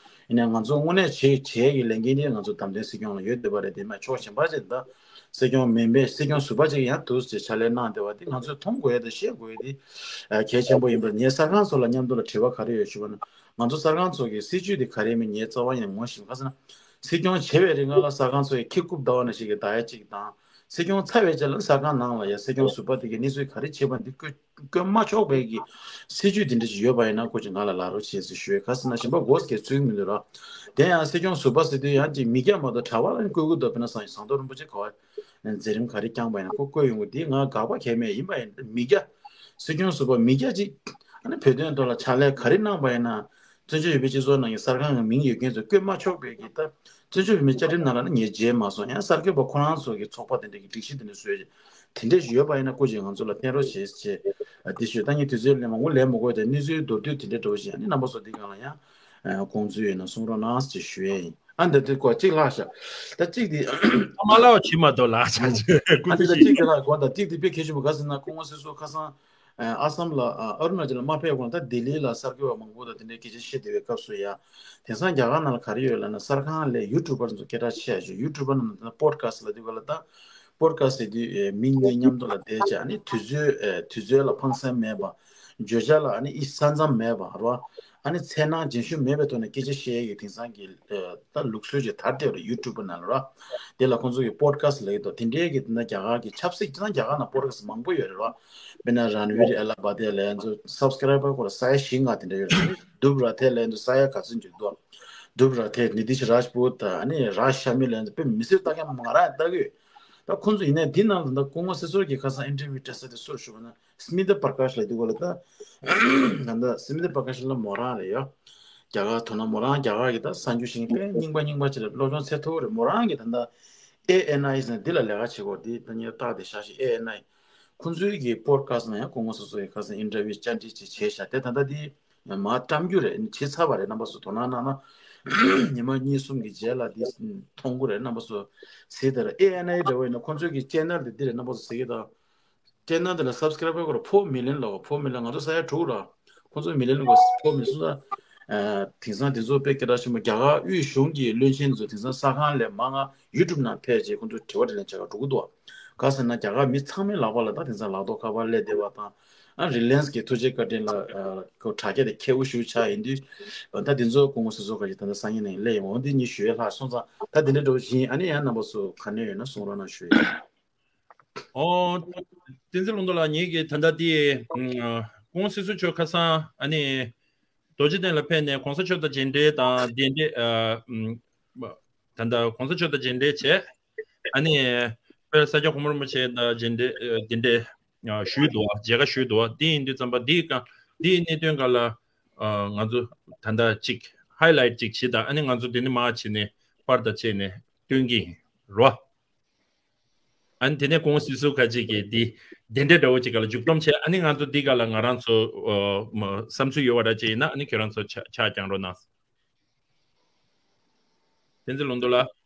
ཡིན་ནའི་ང་ཚོ་དངོས་གནས་བྱེད་བྱེད་ཀྱི་ལས་འགན་དེ་ང་ཚོ་བདམས་ཐོན་སྲིད་སྐྱོང་ལ་ཡོད་བསྡད་པ་རེད་དེ་མ་ཕྱོགས་གཞན་པ་ཅིག་ད་སྲིད་སྐྱོང་མིན་པའི་སྲིད་སྐྱོང་ཟུར་པ་ཅིག་ཡང་འདུག་ཅེས་ཕྱག་ལས་གནང་བསྡད་པ་དེ་ང་ཚོས་མཐོང་དགོས་ཡ་དང་ཤེས་དགོས་ཡ་དེ་གལ་ཆེན་པོ་ཡིན་པར་ངས་གསར་ཁང་ཚོ་ལ་མཉམ་དུ་ལ་དྲི་བ་ག་རེ་ཡོད་ཞུས་པ་ན་ང་ཚོ་གསར་ཁང་ཚོ་གི་སྲིད་ཇུས་དེ་ག་རེ་མིན་ངས་རྩ་བ་ཡིན་ངོ་ཤེས་ཁ་སང་སྲིད་སྐྱོང་བྱེད་པའི་རིང་ལ་གསར་ཁང་ཚོ་ཡི་ཁེ་ཁུབ་ཟླ་བ་ནས་ཞིག་གི་ཟླ་ཡ་གཅིག་དང་སྲིད་སྐྱོང་ཚར་བའི་རྗེས་ལ་གསར་ཁང་ནང་ལ་ཡ་སྲིད་སྐྱོང་ཟུར་པ་དེ་གི་གནས་ཚུལ་ག་རེ་བྱེད་པ་འདི་བཀོད་བཀོད་མ་ཆོག་པའི་གི་སྲིད་ཇུས་དེ་འདྲ་ཞིག་ཡོད་པ་ཡིན་ན་ཁོ་ཅིག་ང་ལ་ལབ་རོགས་བྱེད་ཟེར་ཞུ་ཡས། ག་ཟེར་ན་གཞན་པ་མགོ་སྐྱེ་ཚུལ་མི་འདུག་ར། དེ་ཡང་སྲིད་སྐྱོང་ཟུར་པ་ཟེར་དུས་ཡང་ཅིག་མི་སྐྱ་མ་གཏོགས་གྲྭ་པ་ལ་ནི་བསྐོས་དགོས་འདུག་དཔེར་ན་སང་ཉིན་ཟམ་གདོང་རིན་པོ་ཆེ་ག་བ་མཛད་རིམ་ག་རེ་བསྐྱངས་པ་ཡིན་ན་ཁོ་བསྐོས་ཡོང་གི་འདི་ང་དགག་པ་གལ་མེད་ཡིན་པ་ཡིན་ན་མི་སྐྱ་སྲིད་སྐྱོང་ཟུར་པ་མི་སྐྱ་ཅིག་ཨ་ནི་བོད་དོན་ཐོག་ལ་ཕྱག་ལས་ག་རེ་གནང་པ་ཡིན་ན་བཙན་བྱོལ་བོད་པའི་སྤྱི་ཚོགས་ནང་གི་གསར་ཁང་གི་མིང་ཡོད་མཁན་ཚོ་བསྐོས་མ་ཆོག་པའི་གི་ད། བཙན་བྱོལ་བོད་མིའི་བཅའ་ཁྲིམས་ནང་ལ་ནི་ངས་མཇལ་མ་སོང་། ཡང་གསར་འགོད་པ་ཁོ་རང་ཚོ་གི་ཚོགས་པ་དེ་འདྲ་གི་སྒྲིག་གཞི་དེ་འདྲ་བཟོས་རྗེས་དེ་འདྲ་ཞིག་ཡོད་པ་ཡིན་ན་སྐུ་མཁྱེན་ང་ཚོ་ལ་བསྟན་རོགས་བྱེད་ཅེས་འདི་ཞུས། ད་ངས་དུས་ཚོད་ལས་མང་པོ་ལས་མི་དགོས་ཏེ་གནས་ཚུལ་མདོར་བསྡུས་དེ་འདྲ་འདྲ་བོ་ཞིག་ཨ་ནི་རྣམ་པ་ཚོ་འདི་སྒང་ལ་ཡང་དགོངས་ཚུལ་ཡོད་ན་གསུང་རོགས་གནང་ཅེས་ཞུ་ཡས་ཡིན། ཨ་འདི་དུས་སྐོར་གཅིག་ལྷག་ཤག་ད་གཅིག་དེ་མ་ལའོ་བྱེད་མ་གཏོགས་ལ་ཆ་ཆེ་ཨ་འདི་ད་གཅིག་དེ་ལྷག་དགོངས་དང་གཅིག་དེ་དཔེ་གལ་ཆེན་པོ་ག་ཟེར་ན་སྐུ་ངོ་སྲིད་ཚོགས་ཁ་སང་ཨ་སམ་ལ་ཨ་ཨ་རུ་ན་ཅལ་ལ་མ་ཕེབས་གོང་ད་ལྡི་ལི་ལ་གསར་འགོད་པ་མང་པོ་དང་དེ་འདྲའི་སྐད་ཆ་བཤད་བསྡད་པའི་སྐབས་སུ་ཡ། དེང་སང་རྒྱ་གར་ནང་ལ་ག་རེ་ཡོད་ལབ་ན་གསར་ཁང་ལས་ཡུ་ཊུབ་པར་ཚོ་སྐད་གྲགས་ཆེ་ཡ་ཞིག་ཡུ་ཊུབ་པར་ནང་ད་པོ་ཌི་ཁ་སི་ལབ་དུས་ག་ལ་ད་པོ་ཌི་ཁ་སི་ཟེར་དུས་མི་གཉིས་མཉམ་དུ་ལ་བསྡད་བྱས་ཨ་ནི་དུས་ཚོད་དུས་ཚོད་ལ་ཕངས་སེམས་མེད་པ། བརྗོད་བྱ་ལ་ཨ་ནི་ཨི་ས་མཚམས་མེད་པ་རོ། ཨ་ནི་འཚེར་སྣང་རྗེན་ཤུལ་མེད་པའི་ཐོག་ནས་སྐད་ཆ་བཤད་ཡས་ཀྱི་དེང་སང་གི་ད་ལུགས་སྲོལ་ཅིག་དར་བསྡད་ཡོད་རེད་ཡུ་ཊུབ་པར་ནང་ལ་རོ། དེ་ལ་ཁོང་ཚོ་གི་པོ་ཌི་ཁ་སི་ལབ་ཀྱི་འདུག་དེ་འདྲའི་གི་དེ་ན་རྒྱ་གར་གི་ཆབ་སྲིད་ཅིག་ན་རྒྱ་གར་ནང་པོ་ཌི་ཁ་སི་མང་པོ་ཡོད་རེད་རོ། དཔེར་ན་རན་བིར་ཨེ་ལ་བ་དེ་ལ་ཡང་ཚོ་སབ་སི་ཀ་རའི་བར་ཁོ་ལ་ས་ཡ་བཞི་ལྔ་དེ་འདྲ་ཡོད་རེད། དུབ་ར་ཐེ་ལ་ཡང་ཚོ་ས་ཡ་ག་ཚོད་འཇུག་འདུག་དུབ་ར་ཐེ་ནི་ཏིཤ་རཱཇ་པུ་ཏ་ཨ་ནི་རཱཇ་ཤ་མི་ལ་ཡང་ཚོ་དཔེ་མི་སྲིད་ལྟ་མཁན་མང་རང་ལྟ་གི་ཡོད། ད་ཁོང་ཚོ་ཡིན་ནའི་འདི་ནང་ལ་ད་སྐུ་ངོ་སྲིད་ཚོགས་ཀྱི་ཁ་སང་ཨིན་ཊར་བིའུ་སྤྲད་ས་དེ་སུར་ཞུ་བ་ན་སྨི་ད་པར་ཀཱཤ་ལ་འདི་གོ་ལ་ད་ད་ད་སྨི་ད་པར་ཀཱཤ་ལ་མོ་རང་རེད་ཡོ། རྒྱ་གར་དོ་ན་མོ་རང་རྒྱ་གར་གྱི་ད་གསར་འགྱུར་ཤེས་མཁན་དཔེ་རྙིང་པ་རྙིང་པ་ཅིག་ལ་སློབ་སྦྱོང་ཚད་མཐོ་བོ་རེད། མོ་རང་གི་ད་ད་ཨེ་ཨེན་ཨའི་ཟེར་ན་འདི་ལ་ལས་ཀ་བྱེད་གོ་འདི་ད་ཉེ་རྟགས་དེ་ཤ་ཤི་ཨེ་ཨེན་ཨའི། ཁོང་ཚོའི་གི་པོ་ཌི་ཁ་སི་ནང་ཡང་སྐུ་ངོ་སོ་སོ་ཡི་ཁ་སང་ཨིན་ཊར་བིའུ་བཅར་འདྲི་ཅིག་བྱས་ཤག་དེ་ད་ལྟ་འདི་མར་བཀྲམ་རྒྱུ་རེད། བྱས་ཚར་བ་རེད། རྣམ་པ་ཚོ་དོ་སྣང་གནང་ན་ཉི་མ་གཉིས་གསུམ་གི་རྗེས་ལ་འདི་མཐོང་གི་རེད། རྣམ་པ་ཚོ་གཟིགས་དང་། ཨེ་ཨེན་ཨའི་འདྲ་བོ་ཡིན་ན་ཁོང་ཚོའི་གི་ཅེ་ནལ་དེ་འདི་རེད། རྣམ་པ་ཚོ་གཟིགས་དང་། ཅེ་ནལ་དེ་ལ་སབ་སི་ཀ་རའི་བར་ཁོ་ར་ཕོར་མི་ལི་ཡོན་ལ་ཕོར་མི་ལི་ཡོན་ང་ཚོ་ས་ཡ་དྲུག་ར། ཁོང་ཚོ་མི་ལི་ཡོན་གོ་ཕོར་མི་སོང་ཙང་། དེང་སང་དེ་ཚོ་དཔེ་སྐད་གྲགས་ཆེན་པོ། རྒྱ་གར་དབུས་གཞུང་གི་བློན་ཆེན་ཚོ་དེང་སང་གསར་ཁང་ལས་མང་ང་ཡུ་ཊུབ་ནང་ཕེབས་རྗེས་ཁོང་ཚོ་དྲི་བ་དྲིས་ལན་བྱེད་ག་འགྲོ་གི་འདུག་ག་ཟེར་ན་རྒྱ་གར་མི་ཚང་མའི་ལག་པ་ལ་ད་དེང་སང་ལག་ཐོག་ཁ་པར་སླེབས་བསྡད་པ་དང་། ཨ་རི་ལ་ཡན་སི་གི་ཐུགས་རྗེ་བཀའ་དྲིན་ལ་ཨ་ཁོ་དྲ་རྒྱ་དེ་ཁྱེའུ་ཞུ་ཆགས་ཡིན་དུས། ད་དེ་ཚོ་སྐུ་ངོ་སྲིད་ཚོགས་ཁ་ཅིག་ད་ལྟ་སང་ཉིན་ནས་སླེབས་ཡོང་འོ་འདི་གཉིས་ཞུ་ཡས་ལྷག་སོང་ཙང་ད་དེ་འདྲ་འགྲོ་བཞིན་ཨ་ནི་ཡང་རྣམ་པ་ཚོ་ག་ནས་ཡོད་ན་གསུང་རོགས་གནང་ཞུ་ཡས། ཨོ། བསྟན་འཛིན་ལུང་རྟོགས་ལགས་ངེད་ཀྱིས་ད་ལྟ་དེ་ཨ་སྐུ་ངོ་སྲིད་ཚོགས་མཆོག་ཁ་སང་ཨ་ནི་རྡོ་རྗེ་གདན་ལ་ཕེབས་ནས་གོང་ས་མཆོག་དང་མཇལ་འཕྲད་དང་དེ་འདྲ་ཨ་ད་ལྟ་གོང་ས་མཆོག་དང་མཇལ་འཕྲད་བྱས། ཨ་ནི་དཔལ་ས་སྐྱ་གོང་མ་རིན་པོ་ཆེ་དང་མཇལ་འཕྲད་དེ་འདྲ་ཞུས་འདུག་མཇལ་ཁ་ཞུས་འདུག་དེ་ཡིན་དུས་ཙམ་པ་འདིའི་སྒང་འདིའི་གནད་དོན་སྒང་ལ་ང་ཚོ་ད་ལྟ་གཅིག་ཧའི་ལའིཊ་གཅིག་བྱེད་དང་། ཨ་ནི་ང་ཚོ་འདི་ནས་མར་བྱས་ནས་པར་དང་བཅས་ནས་སྟོན་གྱི་ཡིན་རོ། ཨ་ནི་དེ་ནས་སྐུ་ངོ་སྲིད་ཟུར་ཁ་ཅིག་གིས་འདི་དེ་འདྲ་འདྲ་བོ་ཅིག་སྒང་ལ་མཇུག་སྡོམ་བྱས། ཨ་ནི་ང་ཚོ་འདི་སྒང་ལ་ང་རང་ཚོ་བསམ་ཚུལ་ཡོད་པ་འདྲ་ཅིག་ཡིན་ན་ཨ་ནི་ཁྱོད་རང་ཚོ་ཆ་ཆ་རྐྱང་རོགས་གནང་། བསྟན་འཛིན་ལུང་རྟོགས་ལགས།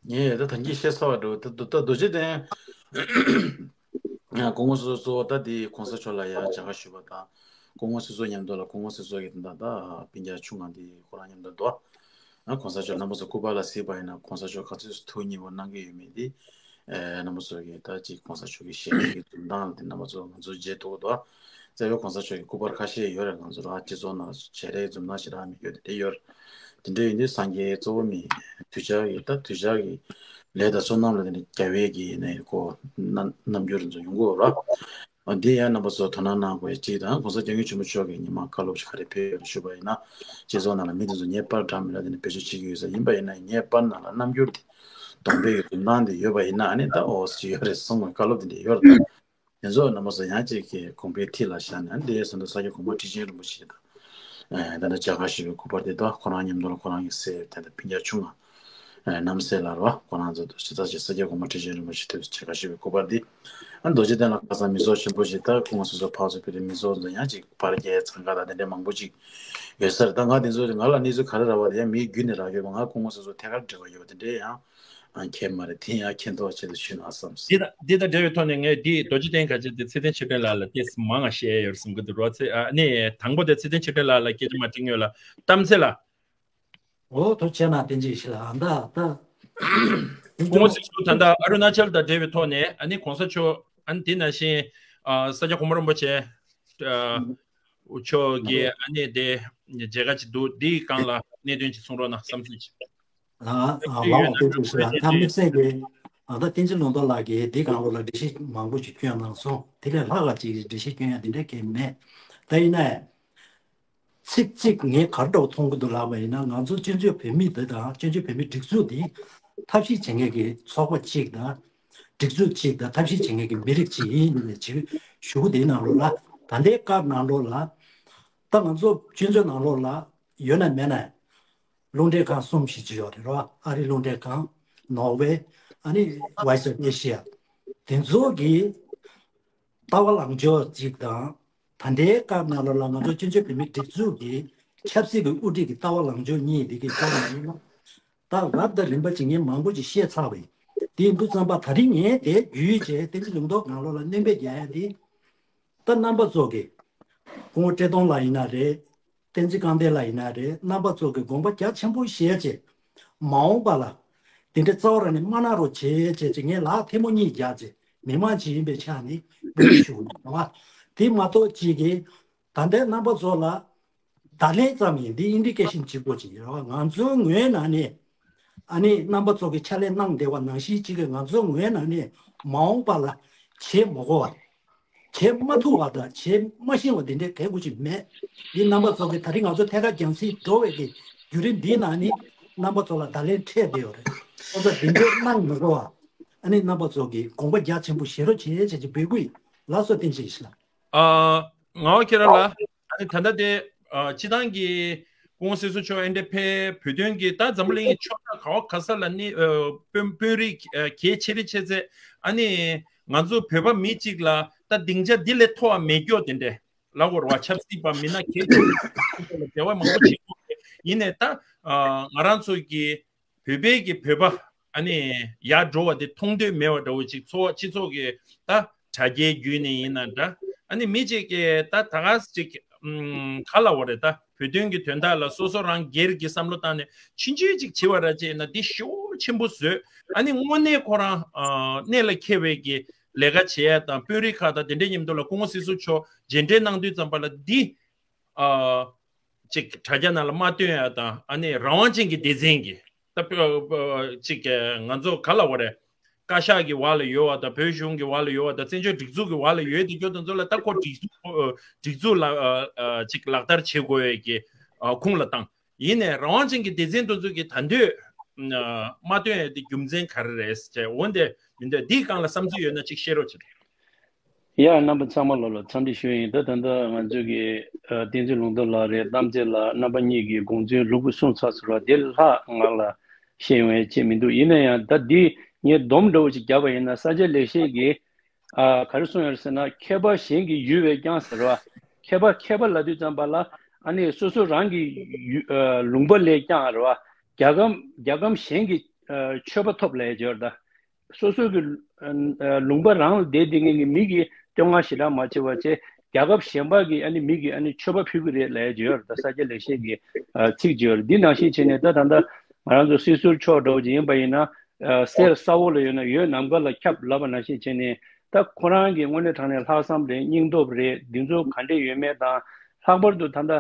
ངས་ད་ཐང་གིས་བཤད་ཚར་བ་འགྲོ། ད་ད་རྡོ་རྗེ་གདན་སྐུ་ངོ་སྲིད་ཚོགས་གཙོ་བོ་ད་འདི་གོང་ས་མཆོག་ལ་ཡང་མཇལ་ཁ་ཞུས་པ་དང་། སྐུ་ངོ་སྲིད་ཚོགས་མཉམ་དུ་ལ་སྐུ་ངོ་སྲིད་ཚོགས་ཀྱི་ད་ད་སྤུན་ཀྱག་ཆུང་ང་འདི་ཁོ་རང་མཉམ་དུ་འདུག་ཨ་གོང་ས་མཆོག་རྣམ་པ་ཚོ་སྐུ་པར་ལ་གཟིགས་པ་ཡིན་ན་གོང་ས་མཆོག་ག་ཚོད་ཐུགས་མཉེས་པོ་གནང་གི་ཡོད་མེད་འདི། ཨེ་རྣམ་པ་ཚོ་གིས་ད་ཅིག་གོང་ས་མཆོག་གི་ཞལ་རས་ཀྱི་འཛུམ་མདངས་ལ་དེ་རྣམ་པ་ཚོ་ང་ཚོ་མཇལ་ཐུབ་ཀྱི་འདུག་རྩ་བའི་གོང་ས་མཆོག་གི་སྐུ་པར་ཁ་ཤས་ཡོད་རེད། ང་ཚོ་ར་སྤྱི་ཚོགས་ནང་ཞལ་རས་འཛུམ་མདངས་ཞེ་དྲག་མི་ཡོད་དེ་འདྲ་ཡོད་རེད། དེ་འདྲ་ཡིན་དུས་སངས་རྒྱས་གཙོ་བོ་མི་དུས་བྱ་གི་ད་དུས་བྱ་གི་ལས་དང་བསོད་ནམས་ལ་དེ་འདྲ་རྒྱལ་བའི་གི་ནས་ཁོ་རྣམ་རྣམ་འགྱུར་ཚོ་ཡོང་གི་ཡོད་རེད། འདི་ཡང་རྣམ་པ་ཚོ་དོ་སྣང་གནང་དགོས་ཅིག་དང་གོང་ས་སྐྱབས་མགོན་ཆེན་པོ་མཆོག་གིས་ཉི་མ་བཀའ་སློབ་ཅིག་ག་རེ་ཕེབས་ཡོད་ཞུས་པ་ཡིན་ན། སྤྱི་ཚོགས་ནང་ལ་མི་དེ་ཚོ་ངའི་པར་འདྲ་མི་འདྲ་དེ་འདྲ་བེད་སྤྱོད་བྱེད་ཀྱི་ཡོད་ས་ཡིན་པ་ཡིན་ན་ངའི་པར་ནང་ལ་རྣམ་འགྱུར་དེ་གདོང་པའི་གི་འཛུམ་མདངས་དེ་ཡོད་པ་ཡིན་ན་ཨ་ནི་ད་ཨོ་ཅིག་ཡོད་རེད་གསུང་བའི་བཀའ་སློབ་དེ་འདྲ་ཡོད་རེད། ད་དེ་ཚོ་རྣམ་པ་ཚོ་ཡང་ཅིག་གི་དགོངས་པའི་མཐིལ་ལ་བཞག་ནས་ཨ་ནི་དེ་ཡས་སོང་ད་ས་སྐྱ་གོང་མ་ཁྲི་ཆེན་རིན་པོ་ཆེ་དང་ཨ་ད་ལྟ་མཇལ་ཁ་ཞུས་པའི་སྐུ་པར་དེ་དག་ཁོ་རང་མཉམ་དུ་ལ་ཁོ་རང་གི་སྲས་དེ་འདྲ་སྤུན་ཀྱག་ཆུང་ང་ རྣམ་སྲས་ལགས་རེད་བ། ཁོ་རང་ཚོ་ཆེ་ཚ་ཆེ་ས་སྐྱ་གོང་མ་ཁྲི་ཆེན་རིན་པོ་ཆེ་ཐུགས་རྗེ་ཆེ་ཁ་ཞུ་བའི་སྐུ་པར་འདི། ཨ་རྡོ་རྗེ་གདན་ལ་ཁ་སང་མི་ཚོགས་ཆེན་པོ་ཞིག་དང་ཁོང་སོ་སོ་ཕར་ཚུར་ཕེབས་ཏེ་མི་ཚོགས་ཚོ་ཡང་ཅིག་པར་རྒྱག་འཚང་ཁ་དང་དེ་འདྲའི་མང་པོ་ཅིག་ཡོད་ས་རེད། ད་ང་དེ་ཚོ་ང་ལ་གནས་ཚུལ་ག་རེ་རག་པ་དེ་ཡང་མིའི་བརྒྱུད་ནས་རག་ཡོད་པ། ང་ཁོང་སོ་སོ་ཐད་ཀར་འབྲེལ་བ་ཡོད་པ་དེ་འདྲའི་ཡང་ཨ་མཁྱེན་མ་རེད། དེ་ཡང་མཁྱེན་རྟོགས་ཆེད་དུ་ཞུས་ན་བསམ་སོང་། འདི་དང་འདི་དང་འབྲེལ་བའི་ཐོག་ནས་ངས་འདི་རྡོ་རྗེ་གདན་ག་ཅེ་དེ་ཚེ་བརྟན་ཆོས་སྒྲོན་ལགས་ལ་ཏོག་ཙམ་མང་ང་བཤད་ཡོད་བསམ་གི་འདུག་རོགས་ཚེ་ཨ་ནི་དང་པོ་དེ་ཚེ་བརྟན་ཆོས་སྒྲོན་ལགས་ལ་སྐད་ཆ་མ་དྲི་སྔོན་ལ་གཏམ་ཚེ་ལ། འོ་ཐུགས་རྗེ་གནང་། བསྟན་འཛིན་ཡེ་ཤེས་ལགས། ཨ་མདའ་ད། སྐུ་ངོ་སྲིད་ཟུར་ད་ལྟ་ཨ་རུ་ན་ཅལ་དང་འབྲེལ་བའི་ཐོག་ནས་ཨ་ནི་གོང་ས་མཆོག་ཨ་ནི་དེ་ནང་བཞིན་ཨ་ས་སྐྱ་གོང་མ་རིན་པོ་ཆེ་ཨ་མཆོག་གིས་ཨ་ནི་དེ་མཇལ་ཁ་ཅིག་འདུག་འདིའི་སྒང་ལ་གནད་དོན་ཅིག་གསུང་རོགས་གནང་བསམ་ཚུལ་ཅིག་ཨ་ཨ་ལགས་བསྟན་འཛིན་ཡེ་ཤེས་ལགས། ད་དམིགས་བསལ་གྱི་ཨ་ད་བསྟན་འཛིན་ལུང་རྟོགས་ལགས་ཀྱིས་འདི་སྒང་ལོགས་ལ་འགྲེལ་བཤད་མང་པོ་ཞིག་བསྐྱོན་གནང་སོང་། དེ་ལས་ལྷག་ག་ཅིག་འགྲེལ་བཤད་བསྐྱོན་ཡ་དེ་འདྲ་གང་ཡང་མེད། ད་ཡིན་ན་ཚིག་གཅིག་ངས་ག་རེ་འདྲ་བོ་མཐོང་གི་འདུག་ལབ་པ་ཡིན་ན། ང་ཚོ་སྤྱི་མཐུན་བོད་མི་འདི་དང་སྤྱི་མཐུན་བོད་མིའི་སྒྲིག་འཛུགས་འདི་ཐབས་ཤེས་བྱེད་མཁན་གྱི་ཚོགས་པ་གཅིག་དང་། སྒྲིག་འཛུགས་གཅིག་དང་། ཐབས་ཤེས་བྱེད་མཁན་གྱི་མི་རིགས་གཅིག་ཡིན་ནས་ཅིག་ཞུ་གི། དེའི་ནང་ལོགས་ལ་ད་ལྟའི་སྐབས་ནང་ལོགས་ལ་ད་ང་ཚོ་སྤྱི་ཚོགས་ནང་ལོགས་ལ་ཡོད་ན་མེད་ན་རླུང་འཕྲིན་ཁང་གསུམ་བཞི་ཅིག་ཡོད་རེད་རོ། ཨ་རིའི་རླུང་འཕྲིན་ཁང་། ནོར་ཝེ། ཨ་ནི་Voice of Asia། དེ་ཚོ་གི་ལྟ་བ་ལངས་ཕྱོགས་གཅིག་དང་། ད་ལྟའི་སྐབས་ནང་ལོགས་ལ་ང་ཚོ་སྤྱི་མཐུན་བོད་མིའི་སྒྲིག་འཛུགས་ཀྱི་ཆབ་སྲིད་ཀྱི་དབུ་ཁྲིད་ཀྱི་ལྟ་བ་ལངས་ཕྱོགས་གཉིས་འདི་གའི་ཐོག་ནས་ཡིན་ན། ད་རབ་དང་རིམ་པ་ཅིག་ངས་མང་པོ་ཅིག་བཤད་ཚར་བ་ཡིན། དེ་ཡིན་དུས་ཙམ་པ་ད་རིང་ངས་དེ་བརྒྱུད་བྱས་བསྟན་འཛིན་ལུང་རྟོགས་སྒང་ལོགས་ལ་སྣོན་པ་རྒྱག་ཡ་དེ། ད་རྣམ་པ་ཚོ་གི་སྐུ་ངོ་བཀྲས་མཐོང་ལགས་ཡིན་ན་རེད། བསྟན་འཛིན་སྐལ་ལྡན་ལགས་ཡིན་ན་རེད། རྣམ་པ་ཚོ་གི་དགོངས་པ་རྒྱ་ཆེན་པོ་བཞེས་བྱས། མ་འོངས་པ་ལ་དེ་འདྲའི་རྩ་བ་རང་ནས་མ་གནང་རོགས་བྱེད་བྱས་བྱས་ངས་ལག་ཐལ་མོ་གཉིས་རྒྱག་བྱས། མི་མང་ཅིག་ཡིན་པའི་ཆ་ནས་འབོད་སྐུལ་ཞུ་གི་ཡོད་རེད་བ། དེ་མ་གཏོགས་ཅིག་གིས་ད་ལྟའི་རྣམ་པ་ཚོ་ལ་བརྡ་ལན་ཙམ་ཡིན། འདི་ཨིན་ཌི་ཀེ་ཤན་གཅིག་པོ་ཅིག་ཡིན་རེད་བ། ང་ཚོའི་ངོས་ནང་ནས་ཨ་ནི་རྣམ་པ་ཚོ་གི་ཕྱག་ལས་གནང་བསྡད་པ་ནང་བཞིན་གཅིག་གིས་ང་ཚོའི་ངོས་ནང་ནས་མ་འོངས་པ་ལ་བྱེད་མ་དགོས་པ། བྱེད་མ་ཐུབ་པ་དང་བྱེད་མ་ཤེས་པ་འདི་འདྲའི་གལ་དགོས་ཅིག་མེད། འདི་རྣམ་པ་ཚོ་གི་ད་རིང་ང་ཚོ་ཐད་ཀར་རྒྱང་སྲིང་འགྲོ་བའི་གི་བརྒྱུད་རིམ་འདིའི་ནང་ནས་རྣམ་པ་ཚོ་ལ་བརྡ་ལན་འཕྲད་བསྡད་ཡོད་རེད། སོ་སོ་འདི་འདྲའི་གནང་མི་དགོས་པ། ཨ་ནི་རྣམ་པ་ཚོ་གི་དགོངས་པ་རྒྱ་ཆེན་པོ་བཞེས་རོགས་བྱེད་བྱས་ཀྱི་འབོད་སྐུལ་ཡིན། ལགས་སོ། བསྟན་འཛིན་ཡེ་ཤེས་ལགས། ཨ་ང་བ་ཁྱེད་རང་ལ་ཨ་ནི་ད་ལྟ་དེ་ཨ་སྤྱི་བཏང་གི་སྐུ་ངོ་སྲིད་ཟུར་མཆོག་ཨེ་འདྲ་ཕེབས་བོད་དོན་གྱི་ད་འཛམ་བུ་གླིང་གི་ཕྱོགས་མཐའ་ག་བ་ག་ས་ལ་ནི་ཨ་དཔོན་དཔོན་རིགས་ཨ་གལ་ཆེ་རིགས་ཆེ་ཚེ། ཨ་ནི་ང་ཚོ་བོད་པ་མི་གཅིག་ལ་ད་སྡིངས་ཆ་འདི་ལས་མཐོ་བ་མེད་སྐྱོ་དེ་འདྲས་ལབ་དགོས་རེད་བ། ཆབ་སྲིད་པ་མི་སྣ་གལ་ཆེ་རིགས་ལ་འབྲེལ་བ་མང་པོ་བྱེད་དགོས་རེད། ཡིན་ནའི་ད་ཨ་ང་རང་ཚོ་གི་བོད་པའི་གི་བོད་པ་ཨ་ནི་ཡར་འགྲོ་བ་དེ་མཐོང་འདོད་མེད་པ་འདྲ་བོ་ཅིག་ཚོར་བ། སྤྱི་ཚོགས་ཀྱི་ད་དྲ་རྒྱའི་བརྒྱུད་ནས་ཡིན་ན་འདྲ། ཨ་ནི་མི་གཅིག་གིས་ད་ད་ག་ཅིག་ཨམ་ག་ལབ་དགོས་རེད། ད་བོད་དོན་གྱི་དོན་དག་ལ་སོ་སོ་རང་སྒེར་གྱི་བསམ་བློ་བཏང་ནས་ཕྱིན་ཆད་ཅིག་བྱེད་པ་ར་བྱས་ན་འདི་ཤུགས་ཆེན་པོ་བཟོས། ཨ་ནི་དངོས་གནས་ཁོ་རང་ཨ་གནད་ལ་འཁེལ་བའི་གི་ལས་ཀ་བྱེད་ཡ་དང་དཔོན་རིགས་ཁག་དང་དེ་འདྲའི་མཉམ་དུ་ལ་སྐུ་ངོ་སྲིད་ཟུར་མཆོག་མཇལ་འཕྲད་གནང་དུས་ཙམ་པ་ལ་འདི་ཨ་ཅིག་དྲ་རྒྱ་ནང་ལ་མ་བཏོན་ཡ་དང་། ཨ་ནི་རང་དབང་ཅན་གྱི་སྡེ་ཚན་གྱི་ད་ཅིག་ང་ཚོ་ག་ལབ་དགོས་རེད། བཀའ་ཤག་གི་འོག་ལ་ཡོད་པ་དང་། བོད་གཞུང་གི་འོག་ལ་ཡོད་པ་དང་། བཙན་བྱོལ་སྒྲིག་འཛུགས་ཀྱི་འོག་ལ་ཡོད་དེ་སྐྱོ་དང་ཚོ་ལ་ད་ཁོ་སྒྲིག་འཛུགས་སྒྲིག་འཛུགས་ལ་ཅིག་ལག་བསྟར་བྱེད་དགོས་ཡ་གི་ཁུངས་ལ་བཏང་། ཡིན་ནའི་རང་དབང་ཅན་གྱི་སྡེ་ཚན་དེ་ཚོ་གིས་ད་འདོད་མ་བཏོན་ཡ་དེ་རྒྱུ་མཚན་ག་རེ་རེད་ཟེར། འོན་ཏེ་མི་འདོད་འདིའི་སྒང་ལ་བསམ་ཚུལ་ཡོད་ན་ཅིག་བཤད་རོགས་བྱེད། ཡ། རྣམ་པ་ཚང་མ་ལོ་ལ་འཚམས་འདྲི་ཞུ་ཡིན། ད་ད་ལྟ་ང་ཚོ་གི་ཨ་བསྟན་འཛིན་ལུང་རྟོགས་ལགས་རེད། གཏམ་ཚེ་ལགས། རྣམ་པ་གཉིས་ཀྱི་དགོངས་ཚུལ་ལྷུག་པོ་གསུངས་ཚར་ཟེར་བ་དེ་ལྷག་ང་ལ་བཤད་ཡོང་ཡ་ཅིག་མི་འདུག་ཡིན་ན་ཡང་ད་འདི་ངས་སྡོམ་འདྲ་བོ་ཅིག་བརྒྱབ་པ་ཡིན་ན། ས་སྐྱ་ལེགས་བཤད་ཀྱིས་ཨ་ག་རེ་གསུངས་ཡོད་ཟེར་ན། མཁས་པ་གཞན་གྱི་ཡུལ་བས་ཀྱང་ཟེར་བ། མཁས་པ་མཁས་པ་ལབ་དུས་ཙམ་པ་ལ་ཨ་ནི་སོ་སོ་རང་གི་ཡུ་ཨ་ལུང་པ་ལས་ཀྱང་རེད་བ། རྒྱལ་ཁམས་རྒྱལ་ཁམས་གཞན་གྱི་ཨ་མཆོད་པ་ཐོབ་ལབ་ཡ་ཅིག་ཡོད་རེད་ད། སོ་སོ་གི་ཨ་ལུང་པ་རང་ལ་བསྡད་བསྡད་མཁན་གྱི་མི་གིས་བསྟོད་བསྔགས་ཞེ་དྲག་མ་བྱེད་པ་བྱས། རྒྱལ་ཁབ་གཞན་པ་གིས་ཨ་ནི་མི་གིས་ཨ་ནི་མཆོད་པ་ཕུལ་གྱི་རེད་ལབ་ཡ་ཅིག་ཡོད་རེད། ད་ས་སྐྱ་ལེགས་བཤད་ཀྱི་ཨ་ཚིག་ཅིག་ཡོད་རེད། འདི་ནང་བཞིན་བྱས་ནས་ད་ད་ལྟ་ང་རང་ཚོ་སྲིད་ཟུར་མཆོག་འདྲ་བོ་ཅིག་ཡིན་པ་ཡིན་ན། ཨ་གསེར་ས་འོག་ལ་ཡོད་ན་ཡོད་ནམ་མཁའ་ལ་ཁྱབ་ལབ་པ་ནང་བཞིན་བྱས་ནས། ད་ཁོ་རང་གི་དངོས་གནས་དྲང་གནས་ལྷག་བསམ་རེད། སྙིང་སྟོབས་རེད། འདི་ཚོ་ག་འདྲས་ཡོད་མེད་དང་། ལྷག་པར་དུ་ད་ལྟ་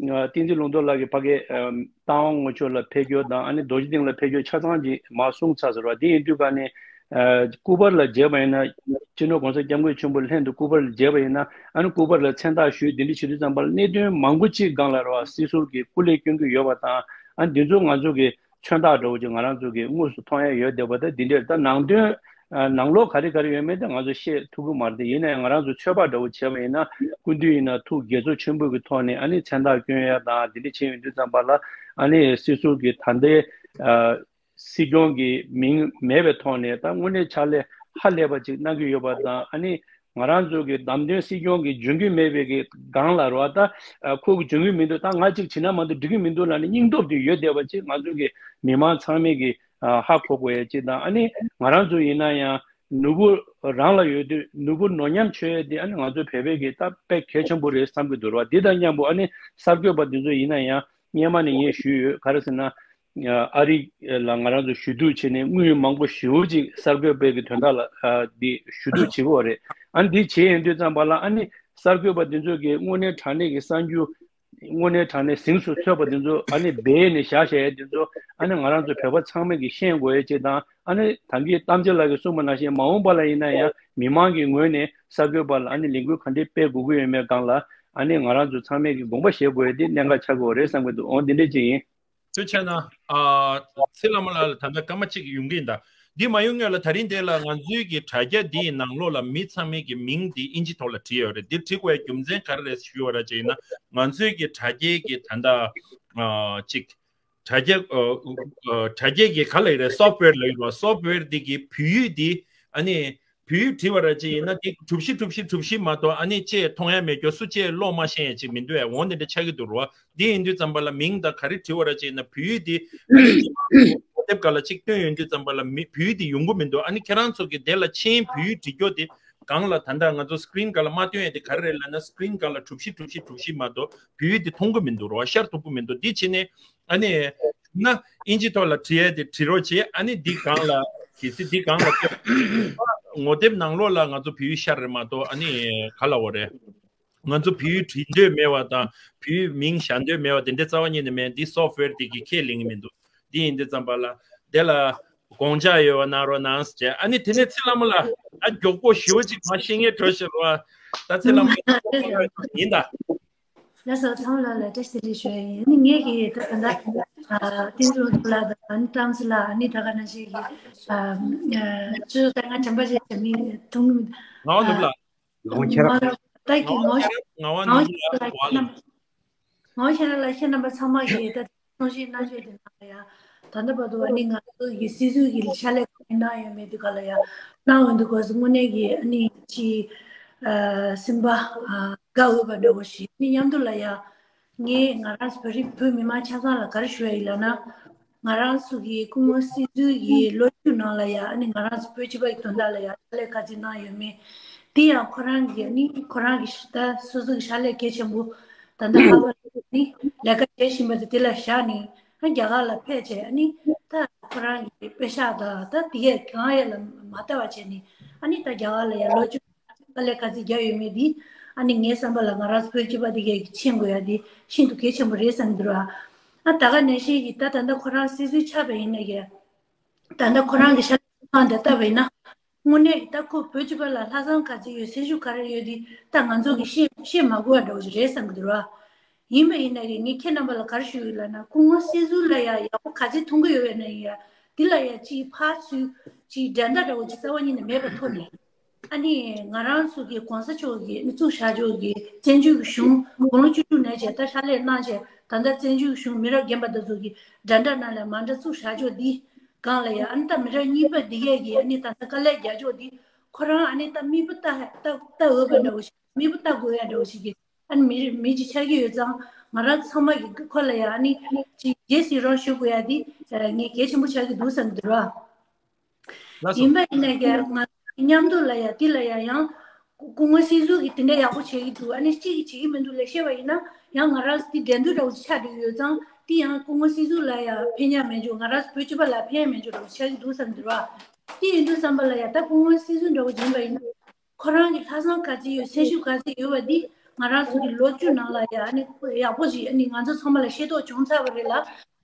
བསྟན་འཛིན་ལུང་རྟོགས་ལགས་ཀྱིས་ཕ་གི་ཨ་རྟ་དབང་ངོ་ཆོས་ལ་ཕེབས་རྒྱུ་དང་། ཨ་ནི་རྡོ་རྗེ་གདན་ལ་ཕེབས་རྒྱུ་ཆ་ཚང་ཅིག་མར་གསུངས་ཚར་ཟེར་བ། དེ་ཡིན་དུས་ཀ་ནས་ཨ་སྐུ་པར་ལ་མཇལ་བ་ཡིན་ན། སྤྱི་ནོར་༸གོང་ས་༸སྐྱབས་མགོན་ཆེན་པོ་ལྷན་དུ་སྐུ་པར་ལ་མཇལ་བ་ཡིན་ན། ཨ་ནི་སྐུ་པར་ལ་མཚན་རྟགས་ཞུས། དེ་འདྲ་བྱེད་དུས་ཙམ་པ་ལ་གནད་དོན་མང་པོ་ཅིག་སྒང་ལ་རེད་བ། སྲིད་ཟུར་གྱིས་སྐུ་ལས་སྐྱོན་གྱི་ཡོད་པ་དང་། ཨ་ནི་འདི་ཚོ་ང་ཚོ་གི་མཚོན་རྟགས་འདྲ་བོ་ཅིག་ང་རང་ཚོ་གི་དངོས་སུ་མཐོང་ཡ་ཡོད་བསྡད་པ། ད་འདི་འདྲས་ད་ནང་དོན་ཨ་ནང་ལོགས་ག་རེ་ག་རེ་ཡོད་མེད་ད་ང་ཚོ་བཤད་ཐུབ་ཀྱི་མ་རེད། ཡིན་ན་ཡང་ང་རང་ཚོ་ཚོད་དཔག་འདྲ་བོ་བྱས་པ་ཡིན་ན། སྐུ་མདུན་ཡིན་ན་ཐུགས་དགྱེས་ཚོར་ཆེན་པོ་གི་ཐོག་ནས་ཨ་ནི་མཚན་རྟགས་བསྐྱོན་ཡ་དང་འདི་འདྲ་བྱས་ཡོང་དུས་ཙམ་པ་ལ། ཨ་ནི་སྲིད་ཟུར་གྱི་ད་ལྟའི་ཨ་ སྲིད་སྐྱོང་གི་མིང་མེད་པའི་ཐོག་ནས་ད་དངོས་གནས་ཕྱག་ལས་ཧ་ལས་པ་ཅིག་གནང་གི་ཡོད་པ་དང་། ཨ་ནི་ང་རང་ཚོ་གི་བདམས་ཐོན་སྲིད་སྐྱོང་གི་འཇོན་གི་མེད་པའི་གི་སྒང་ལ་རེད་བ། ད་ཨ་ཁོ་གི་འཇོན་གི་མི་འདུག་ད་ང་ཅིག་བྱེད་ན་མ་གཏོགས་འགྲིག་གི་མི་འདུག་ལབ་ནས་སྙིང་སྟོབས་དེ་ཡོད་བསྡད་པ་ཅིག་ང་ཚོ་གི་མི་མང་ཚང་མས་གི་ཨ་ཧ་གོ་དགོས་ཡ་ཅིག་དང་། ཨ་ནི་ང་རང་ཚོ་ཡིན་ན་ཡང་ནོར་བུ་རང་ལ་ཡོད་དུས་ནོར་བུ་ནོར་ཉམས་ཆོད་ཡ་དེ་ཨ་ནི་ང་ཚོ་བོད་པའི་གི་ད་དཔེ་གལ་ཆེན་པོ་རེད་བསམ་གི་འདུག་རེད་བ། འདི་དང་མཉམ་པོ་ཨ་ནི་གསར་འགོད་པ་འདི་ཚོ་ཡིན་ན་ཡང་སྔོན་མ་ནས་ངས་ཞུས་ཡོད། ག་རེ་ཟེར་ན། ཨ་རི་ལ་ང་རང་ཚོ་ཞུ་གཏུག་བྱས་ནས་དངུལ་མང་པོ་ཞེ་པོ་ཅིག་གསར་འགོད་པའི་གི་དོན་དག་ལ་ཨ་འདི་ཞུ་གཏུག་བྱེད་དགོས་རེད། ཨ་ནི་འདི་བྱེད་ཡོང་དུས་ཙམ་པ་ལ་ཨ་ནི་གསར་འགོད་པ་འདི་ཚོ་གི་དངོས་གནས་དྲང་གནས་ཀྱི་གསར་འགྱུར་དངོས་གནས་དྲང་གནས་གཟེངས་སུ་འཚོལ་བ་འདི་ཚོ་ཨ་ནི་སྦས་ནས་བཞག་བཞག་ཡས་འདི་ཚོ་ཨ་ནི་ང་རང་ཚོ་བོད་པ་ཚང་མས་གི་ཤེས་དགོས་ཡས་ཅིག་དང་། ཨ་ནི་ད་གིན་གཏམ་བྱ་ལགས་ཀྱིས་གསུངས་པ་ནང་བཞིན་མ་འོངས་པ་ལ་ཡིན་ན་ཡང་མི་མང་གི་ངོས་ནས་གསར་འགོད་པ་ལ་ཨ་ནི་ལས་འགུལ་ག་འདྲས་སྤེལ་དགོས་ཀྱི་ཡོད་མེད་སྒང་ལ་ཨ་ནི་ང་རང་ཚོ་ཚང་མས་གི་དགོངས་པ་བཞེས་དགོས་ཡས་འདི་གནད་འགག་ཆགས་ཀྱི་ཡོད་རེད་བསམ་གི་འདུག་འོ་འདི་འདྲས་ཅིག་ཡིན། ཐུགས་རྗེ་ཆེ་གནང་། ཨ། ཚེ་བླ་མ་ལགས་ལ་ད་ལྟ་སྐར་མ་གཅིག་ཡོང་གི་ཡིན་ད། འདི་མ་ཡོང་སྔོན་ལ་ད་རིང་འདི་ལ་ང་ཚོའི་གི་དྲ་རྒྱ་འདིའི་ནང་ལོགས་ལ་མི་ཚང་མའི་གི་མིང་འདི་ཨིན་ཇི་ཐོག་ལ་བྲིས་ཡོད་རེད། འདི་བྲིས་དགོས་ཡ་རྒྱུ་མཚན་ག་རེ་རེད་ཞུས་པ་ར་ཅིག་ཡིན་ན། ང་ཚོའི་གི་དྲ་རྒྱའི་གི་ད་ལྟ་ཨ་ཅིག་དྲ་རྒྱ་ཨ་ཨ་དྲ་རྒྱའི་གི་ག་ལ་ཡོད་རེད། སོབ་ཝེར་ལ་ཡོད་རེད། སོབ་ཝེར་འདི་གི་བོད་ཡིག་འདི་ཨ་ནི་བོད་ཡིག་བྲིས་པ་ར་ཅིག་ཡིན་ན་འདི་གྲུ་བཞི་གྲུ་བཞི་གྲུ་བཞི་མ་གཏོགས་ཨ་ནི་ཅེས་མཐོང་ཡ་མེད་ཀྱོ། སུ་ཅེས་ཀློག་མ་ཤེས་ཡ་ཅིག་མི་འདུག་ཨ། འོ་འདི་འདྲ་ཆགས་ཀྱི་འདུག་རོ། འདི་ཡིན་དུས་ཙམ་པ་ལ་མིང་དང་ག་རེ་བྲིས་པ་ར་ཅིག་ཡིན་ན་བོད་ཡིག་འདི་ངོ་དེབ་སྒང་ལ་ཅིག་བཏོན་ཡོང་དུས་ཙམ་པ་ལ་མི་བོད་ཡིག་འདི་ཡོང་གི་མི་འདུག་ཨ་ནི་ཁྱེད་རང་ཚོ་གི་དེ་ལ་མཆན་བོད་ཡིག་བྲིས་ཀྱོ་དེ་སྒང་ལ་ད་ལྟ་ང་ཚོ་སི་ཀི་རིན་སྒང་ལ་མ་བཏོན་ཡ་དེ་ག་རེ་རེད་ལབ་ན། སི་ཀི་རིན་སྒང་ལ་གྲུ་བཞི་གྲུ་བཞི་གྲུ་བཞི་མ་གཏོགས་བོད་ཡིག་འདི་མཐོང་གི་མི་འདུག་རོ། ཤར་ཐུབ་ཀྱི་མི་འདུག་འདི་བྱས་ནས་ཨ་ནི་ན་ཨིན་ཇི་ཐོག་ལ་བྲིས་ཡ་དེ་བྲིས་རོགས་བྱེད། ཨ་ནི་འདི་སྒང་ལ་གལ་སྲིད་འདི་སྒང་ལ་ངོ་དེབ་ནང་ལོགས་ལ་ང་ཚོ་བོད་ཡིག་ཤར་རེད་མ་གཏོགས་ཨ་ནི་ག་ལ་འོ་རེད། ང་ཚོ་བོད་ཡིག་བྲིས་འདོད་མེད་པ་དང་བོད་ཡིག་མིང་བཞག་འདོད་མེད་པ་དེ་འདྲའི་རྩ་བ་ཉིད་ནས་མེད། འདི་སོབ་ཝེར་དེ་གི་ཁས་ལེན་གི་མི་འདུག་འདི་ཡིན་དུས་ཙམ་པ་ལ་དེ་ལ་དགོངས་འཇགས་ཡོད་པ་གནང་རོགས་གནང་ཟེར། ཨ་ནི་དེ་ནས་ཚེ་བླ་མ་ལ་ཨ་མགྱོགས་པོ་ཞེ་པོ་ཅིག་མ་བཤད་ངེས་བྲོས་ཤག་རོ། ད་ཚེ་བླ་མ་ཡིན་ད། ལགས་སོ། ཚང་མ་ལ་ལ་བཀྲ་ཤིས་བདེ་ལེགས་ཞུ་ཡ་ཡིན། ཨ་ནི་ངས་ཀྱི་ད་ད་ལྟ་ཨ་བསྟན་འཛིན་ལགས་དང་ཨ་ནི་བཀྲ་ཤིས་ལགས། ཨ་ནི་ད་ག་ནང་བཞིན་གྱི་ཨ་ཨ་ཅོ་ད་ང་དྲན་པ་བརྗེད་བྱ་མི་མཐོང་གི་མི་འདུག་ང་བ་ནུབ་ལ། ཨ་ང་བ་ད་ཀྱི་ང་བ་ང་བ་ང་བ་ནུབ་ལ་ཁྱེད་རྣམ་ང་བ་ཁྱེད་རང་ལ་ཁྱེད་རྣམ་པ་ཚང་མ་གིས་ད་གསུང་བཤད་གནང་ཕྱོགས་དེ་ནང་ལ་ཡང་ད་ལྟ་བར་དུ་ཨ་ནི་ང་ཚོ་གི་སྲིད་ཟུར་གྱི་ཕྱག་ལས་ག་རེ་གནང་ཡོད་མེད་དུས་ག་ལ་ཡང་གནང་ཡོང་དུས་སྐབས་སུ་དངོས་གནས་ཀྱི་ཨ་ནི་ཅི་ཨ་སེམས་པ་ཨ་དགའ་འོས་པ་འདྲ་བོ་ཞིག་ཨ་ནི་མཉམ་དུ་ལ་ཡང་ངས་ང་རང་ཚོ་བོད་རིགས་བོད་མི་མང་ཆ་ཚང་ལ་ག་རེ་ཞུ་ཡ་ཡིན་ལབ་ན། ང་རང་ཚོ་གི་སྐུ་ངོ་སྲིད་ཟུར་གྱི་ལོ་རྒྱུས་ནང་ལ་ཡང་ཨ་ནི་ང་རང་ཚོ་བོད་སྤྱི་པ་ཡི་དོན་དག་ལ་ཡང་ཕྱག་ལས་ག་ཚོད་གནང་ཡོད་མེད། དེ་ཡང་ཁོ་རང་གི་ཨ་ནི་ཁོ་རང་གི་ད་སོ་སོ་གི་ཕྱག་ལས་གལ་ཆེན་པོ་ད་ལྟ་ཧ་བ་ནི་ལས་ཀ་བྱེད་བཞིན་པ་དེ་དེ་ལ་བཞག་ནས་ཨ་རྒྱ་གར་ལ་ཕེབས་བྱས། ཨ་ནི་ད་ཁོ་རང་གི་པེ་ཤག་དང་ད་དེ་གས་གང་ཡང་ལ་མ་ལྟ་བ་བྱས་ནས་ཨ་ནི་ད་རྒྱ་གར་ལ་ཡང་ལོ་བཅུ་དཀའ་ལས་ག་ཚོད་རྒྱག་ཡོད་མེད་འདི་ཨ་ནི་ངའི་བསམ་པ་ལ་ང་རང་ཚོ་བོད་སྤྱི་པ་འདི་གས་ཀྱི་མཁྱེན་དགོས་ཡ་འདི་ཤིན་ཏུ་གལ་ཆེན་པོ་རེད་བསམ་གྱི་འདུག་ར། ཨ་ད་ག་ནང་བཞིན་གྱི་ད་ད་ལྟ་ཁོ་རང་སྲིད་ཟུར་ཆགས་པ་ཡིན་ན་ཡང་ད་ལྟ་ཁོ་རང་གི་ཤ་ཚང་འདི་ལྟ་བ་ཡིན་ན་དངོས་གནས་ཀྱི་ད་ཁོ་བོད་སྤྱི་པ་ལ་ལྷག་བསམ་ག་ཚོད་ཡོད་སེམས་ཤུགས་ག་རེ་ཡོད་འདི་ད་ང་ཚོ་གི་ཤེས་ཤེས་མ་དགོས་པ་འདྲ་བོ་ཞིག་རེད་བསམ་གྱི་འདུག་ར། ཡིན་པ་ཡིན་ན་ཡང་ངས་ཁྱེད་རྣམ་པ་ལ་ག་རེ་ཞུ་ཡོད་ལབ་ན་སྐུ་ངོ་སྲིད་ཟུར་ལ་ཡང་ཡག་པོ་ག་ཚོད་མཐོང་གི་ཡོད་པ་ཡིན་ན་ཡང་འདི་ལ་ཡང་ཅིག་ཕར་ཚུར་ཅིག་འགྲན་ཟླ་འདྲ་བོ་ཅིག་རྩ་བ་ཉིད་ནས་མེད་པའི་ཐོག་ནས། ཨ་ནི་ང་རང་ཚོ་གི་གོང་ས་མཆོག་གིས་ཨ་ནི་བཙུགས་བཞག་ཕྱོགས་ཀྱི་བཙན་བྱོལ་གྱི་གཞུང་དགུང་ལོ་བཅུ་དྲུག་ནས་བྱས་ད་ཕྱག་ལས་གནང་བྱས་ད་ལྟ་བཙན་བྱོལ་གཞུང་མི་རབས་རྒན་པ་དེ་ཚོ་གི་འདྲ་འདྲ་ནང་ལ་མ་འདྲ་བཙུགས་བཞག་ཕྱོགས་འདི་སྒང་ལ་ཡ་ཨ་ནི་ད་མི་རབས་གཉིས་པ་འདི་གས་ཀྱི་ཨ་ནི་ད་ལྟ་དཀའ་ལས་རྒྱག་ཕྱོགས་འདི་ཁོ་རང་ཨ་ནི་ད་མིག་དཔེ་ལྟ་ལྟ་ལྟ་འོས་པ་འདྲ་བོ་ཞིག་མིག་དཔེ་ལྟ་དགོས་ཡ་འདྲ་བོ་ཞིག་གི་ཨ་ནི་མི་རིགས་མི་གཅིག་ཆགས་ཀྱི་ཡོད་ཙང་ང་རང་ཚང་མ་གི་ཁོ་ལ་ཡ་ཨ་ནི་ཅིག་རྗེས་སུ་རང་ཞུ་དགོས་ཡ་འདི་ངས་གལ་ཆེན་པོ་ཆགས་ཀྱི་འདུག་བསམ་གྱི་འདུག་ར། ལགས་སོ། ཡིན་པ་ཡིན་ན་ཀྱང་ང་མཉམ་དུ་ལ་ཡ་འདི་ལ་ཡ་ཡང་སྐུ་ངོ་སྲིད་ཟུར་གྱིས་དེ་འདྲ་ཡག་པོ་བྱེད་ཀྱི་འདུག་ཨ་ནི་གཅིག་གིས་བྱེད་ཀྱི་མི་འདུག་ལབ་བཤད་པ་ཡིན་ན་ཡང་ང་རང་འདི་འགྲན་བསྡུར་འདྲ་བོ་ཆགས་བསྡད་ཡོད་ཙང་འདི་ཡང་སྐུ་ངོ་སྲིད་ཟུར་ལ་ཡ་ཕན་ཡ་མེད་འཇོག་ང་རང་བོད་སྤྱི་པ་ལ་ཕན་ཡ་མེད་འཇོག་འདྲ་བོ་ཆགས་ཀྱི་འདུག་བསམ་འདུག་ར། དེ་ཡིན་དུས་བསམ་པ་ལ་ཡ་ད་སྐུ་ངོ་སྲིད་ཟུར་འདྲ་བོ་ཡིན་པ་ཡིན་ན་ཁོ་རང་གི་ལྷག་བསམ་ག་ཚོད་ཡོད་སེམས་ཤུགས་ག་ཚོད་ཡོད་པ་འདི་ང་རང་ཚོ་གི་ལོ་བཅུ་ནང་ལ་ཡ་ཨ་ནི་ཡག་པོ་ཞིག་ཨ་ནི་ང་ཚོ་ཚང་མ་ལ་ཤེས་རྟོགས་བྱུང་ཚར་བ་རེད་ལ།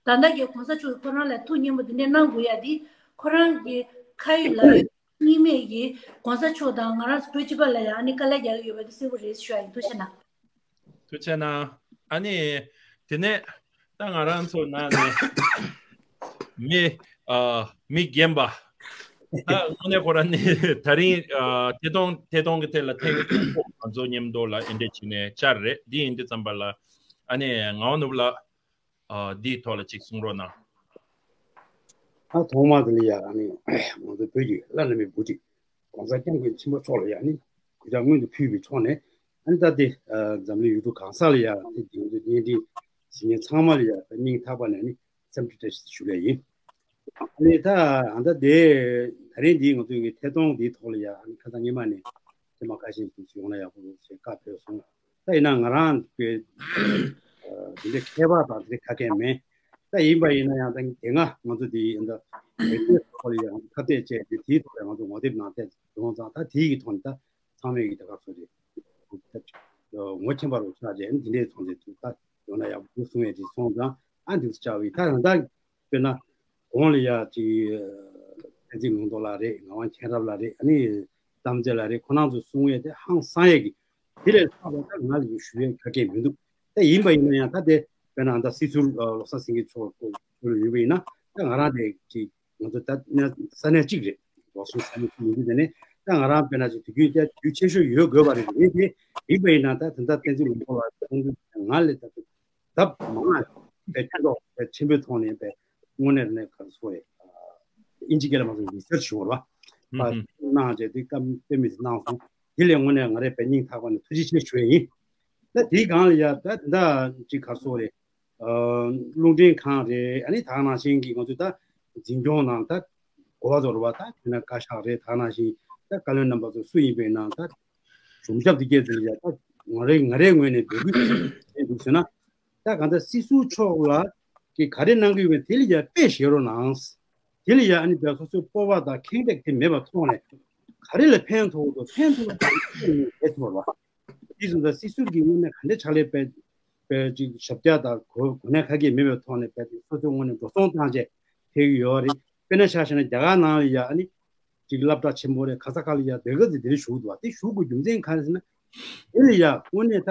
ད་ལྟ་གི་གོང་ས་མཆོག་གིས་ཁོ་རང་ལ་ཐུགས་མཉེས་པོ་དེ་འདྲ་གནང་དགོས་ཡ་འདི་ཁོ་རང་གི་ཁ་ཡོད་ལག་ཡོད་གཉིས་མེད་ཀྱི་གོང་ས་མཆོག་དང་ང་རང་ཚོ་བོད་སྤྱི་པ་ལ་ཡང་ཨ་ནི་དཀའ་ལས་རྒྱག་གི་ཡོད་པ་འདི་གསལ་པོ་རེད་ཞུ་ཡ་ཡིན། ཐུགས་རྗེ་གནང་། ཐུགས་རྗེ་གནང་། ཨ་ནི་དེ་ནས་ད་ང་རང་ཚོ་ནང་ནས་མི་ཨ་མི་རྒན་པ་ད་དངོས་གནས་ཁོ་རང་ནི་ད་རིང་ཨ་ཐད་གཏོང་ཐད་གཏོང་གི་ཐད་ལ་ཐེངས་ང་ཚོ་མཉམ་དུ་ལ་ཨེ་འདྲས་བྱས་ནས་བཅར་རེད། འདི་ཡིན་དུས་ཙམ་པ་ལ་ཨ་ནི་ངག་དབང་ནོར་བུ་ལགས། ཨ་འདིའི་ཐོག་ལ་ཅིག་གསུང་རོགས་གནང་། ད་ཐོག་མར་དེ་ལ་ཡ་ཨ་ནི་ང་ཚོ་བོད་ཀྱི་བླ་ན་མེད་པའི་བུ་ཁྲིད་༸གོང་ས་༸སྐྱབས་མགོན་ཆེན་པོ་མཆོག་ལ་ཡ་ཨ་ནི་གུས་ཕྱག་སྔོན་དུ་ཕུལ་བའི་ཐོག་ནས། ཨ་ནི་ད་དེ་འཛམ་གླིང་ཡུལ་གྲུ་གང་ས་ལ་ཡ་དེ་དེང་དུས་བརྙན་འཕྲིན་གཟིགས་མཁན་ཚང་མ་ལ་ཡ་སྙིང་ཐག་པ་ནས་ཨ་ནི་འཚམས་འདྲི་བཀྲ་ཤིས་ཞུ་ལེ་ཡིན། ཨ་ནི་ད་ཨ་ད་དེ་ད་རིང་འདི་ང་ཚོའི་གི་ཐད་གཏོང་འདིའི་ཐོག་ལ་ཡ་ཨ་ནི་ཁ་སང་སྔོན་མ་ནས་ཐེངས་མ་ཁ་ཤས་ཤིག་ཡོང་ན་ཡག་པོ་འདུག་ཟེར་བཀའ་ཕེབས་སོང་། ད་ཡིན་ན་ང་རང་གི་འདི་འདྲའི་མཁས་པ་དང་དེ་འདྲའི་ཁ་མཁན་མེད། ད་ཡིན་པ་ཡིན་ན་ཡང་ད་དེ་སྔ་ང་ཚོ་འདི་ཡིན་ད་བོད་སྐད་ཐོག་ལ་ཡང་ཁ་གཏད་བཅད་དེ་དེའི་ཐོག་ལ་ང་ཚོ་ངོ་དེབ་ནང་བལྟས་ཡོང་ཙང་ད་དེའི་གི་ཐོག་ནས་ད་ཚང་མས་གི་ད་ག་ཚོད་རེད། ངོ་མཁྱེན་པ་རུ་ཆགས་བྱས་འདི་འདྲའི་ཐོག་ནས་ད་ཡོང་ན་ཡག་པོ་གསུང་ཡས་དེ་སོང་ཙང་ཨ་འདི་ཚོ་བཅར་བའི་ད་ད་དཔེར་ན་གོང་ལ་ཡ་ཅིག་བསྟན་འཛིན་ལུང་རྟོགས་ལགས་རེད། ངག་དབང་མཁྱེན་རབ་ལགས་རེད། ཨ་ནི་རྟ་མཛེས་ལགས་རེད། ཁོ་རང་ཚོ་གསུང་ཡས་དེ་ཧང་སང་ཡས་ཀྱི་དེ་ལས་ལྷག་པ་ད་ང་ལ་ཞུ་ཡས་ག་གེ་མི་འདུག་ད་ཡིན་པ་ཡིན་ན་ཡང་ད་དེ་དཔེར་ན་ད་སྲིད་ཟུར་བློ་བཟང་སེང་གེ་མཆོག་ཡིན་པ་ཡིན་ན་ད་ང་རང་དེ་ཅིག་ང་ཚོ་ད་ས་གནས་གཅིག་རེད། ལོ་གསུམ་ས་གནས་གཅིག་ཡིན་དུས་ནས་ད་ང་རང་དཔེར་ན་ཅིག་དུས་རྒྱུན་དེ་དུས་ཆེ་ཤོས་ཡོད་དགོས་པ་རེད། རེད་དེ་ཡིན་པ་ཡིན་ན་ད་དེ་འདྲ་བསྟན་འཛིན་ལུང་རྟོགས་ལགས་གསུང་དུས་ང་ལས་ད་ལྡབ་མང་བ་དཔེ་ཕན་ཐོགས་དཔེ་ཆེན་པོའི་ཐོག་ནས་དཔེ་དངོས་གནས་ནས་ག་རེ་ཟེར་དགོས་རེད། ཨིན་ཇི་སྐད་ལ་མ་སོང་རི་སར་ཆི་ཞུ་བ་རེད་པ། གནང་བྱས་དེ་བཀའ་དཔེ་མི་སྲིད་གནང་སོང་། དེ་ལས་དངོས་གནས་ང་རས་དཔེ་སྙིང་ཐག་པ་ནས་ཐུགས་རྗེ་ཆེ་ཞུ་ཡས་ཡིན། ད་དེའི་སྒང་ལ་ཡ་ད་དེ་འདྲ་ཅིག་ག་རེ་ཟེར་དགོས་རེད། རླུང་འཕྲིན་ཁང་རེད། ཨ་ནི་ད་ག་ནང་བཞིན་གྱི་ང་ཚོས་ད་འཛིན་སྐྱོང་ནང་ད་གོ་བ་ཚོ་རེད་པ། ད་དེ་ན་བཀའ་ཤག་རེད། ད་ག་ནང་བཞིན་ད་བཀའ་བློན་རྣམ་པ་ཚོ་སུ་ཡིན་པའི་ནང་ད་གཞུང་ཞབས་དེ་སྐད་དེ་ལ་ཡ་ད་ང་རེ་ང་རེའི་ངོས་ནས་འབོད་སྐུལ་བྱས་འདུག་ཟེར་ན། ད་གང་ལྟར་སྲིད་ཟུར་མཆོག་ལ་གི་ག་རེ་གནང་གི་ཡོད་པའི་དེ་ལ་ཡ་དཔེ་བཞག་རོགས་གནང་། དེ་ལ་ཡ་ཨ་ནི་བལ་སོ་སོའི་སྤོབས་པ་དང་ཁེངས་དྲེགས་དེ་མེད་པ་མཐོང་ནས་ག་རེ་ལ་ཕན་ཐོགས་འདུག་ཕན་ཐོགས་འདུག་ཟེར་ཐུབ་པ་རེད་པ། དེ་སོང་ཙང་སྲིད་ཟུར་གྱི་ངོས་ནས་ག་འདྲ་ཕྱག་ལས་སྤེལ་སྤེལ་ཅིག་ཞབས་བཀྱག་དང་གོ་གོ་གནས་ག་གེ་མེད་པའི་ཐོག་ནས་སྤེལ་ཏེ་སོ་སོའི་ངོས་ནས་འགྲོ་སོང་བཏང་བྱས་ཕེབས་ཀྱི་ཡོད་རེད། དཔེར་ན་ཆ་བཞག་ན་རྒྱ་གར་ནང་ལ་ཡ་ཨ་ནི་ཅིག་སློབ་གྲྭ་ཆེན་པོ་རེད། ག་ས་ག་ལ་ཡ་དེ་ག་ཚོད་དེ་འདྲ་ཞུགས་འདུག་བ། དེ་ཞུགས་དགོས་རྒྱུ་མཚན་ག་རེ་ཟེར་ན། དེ་ལ་ཡ་དངོས་གནས་ད་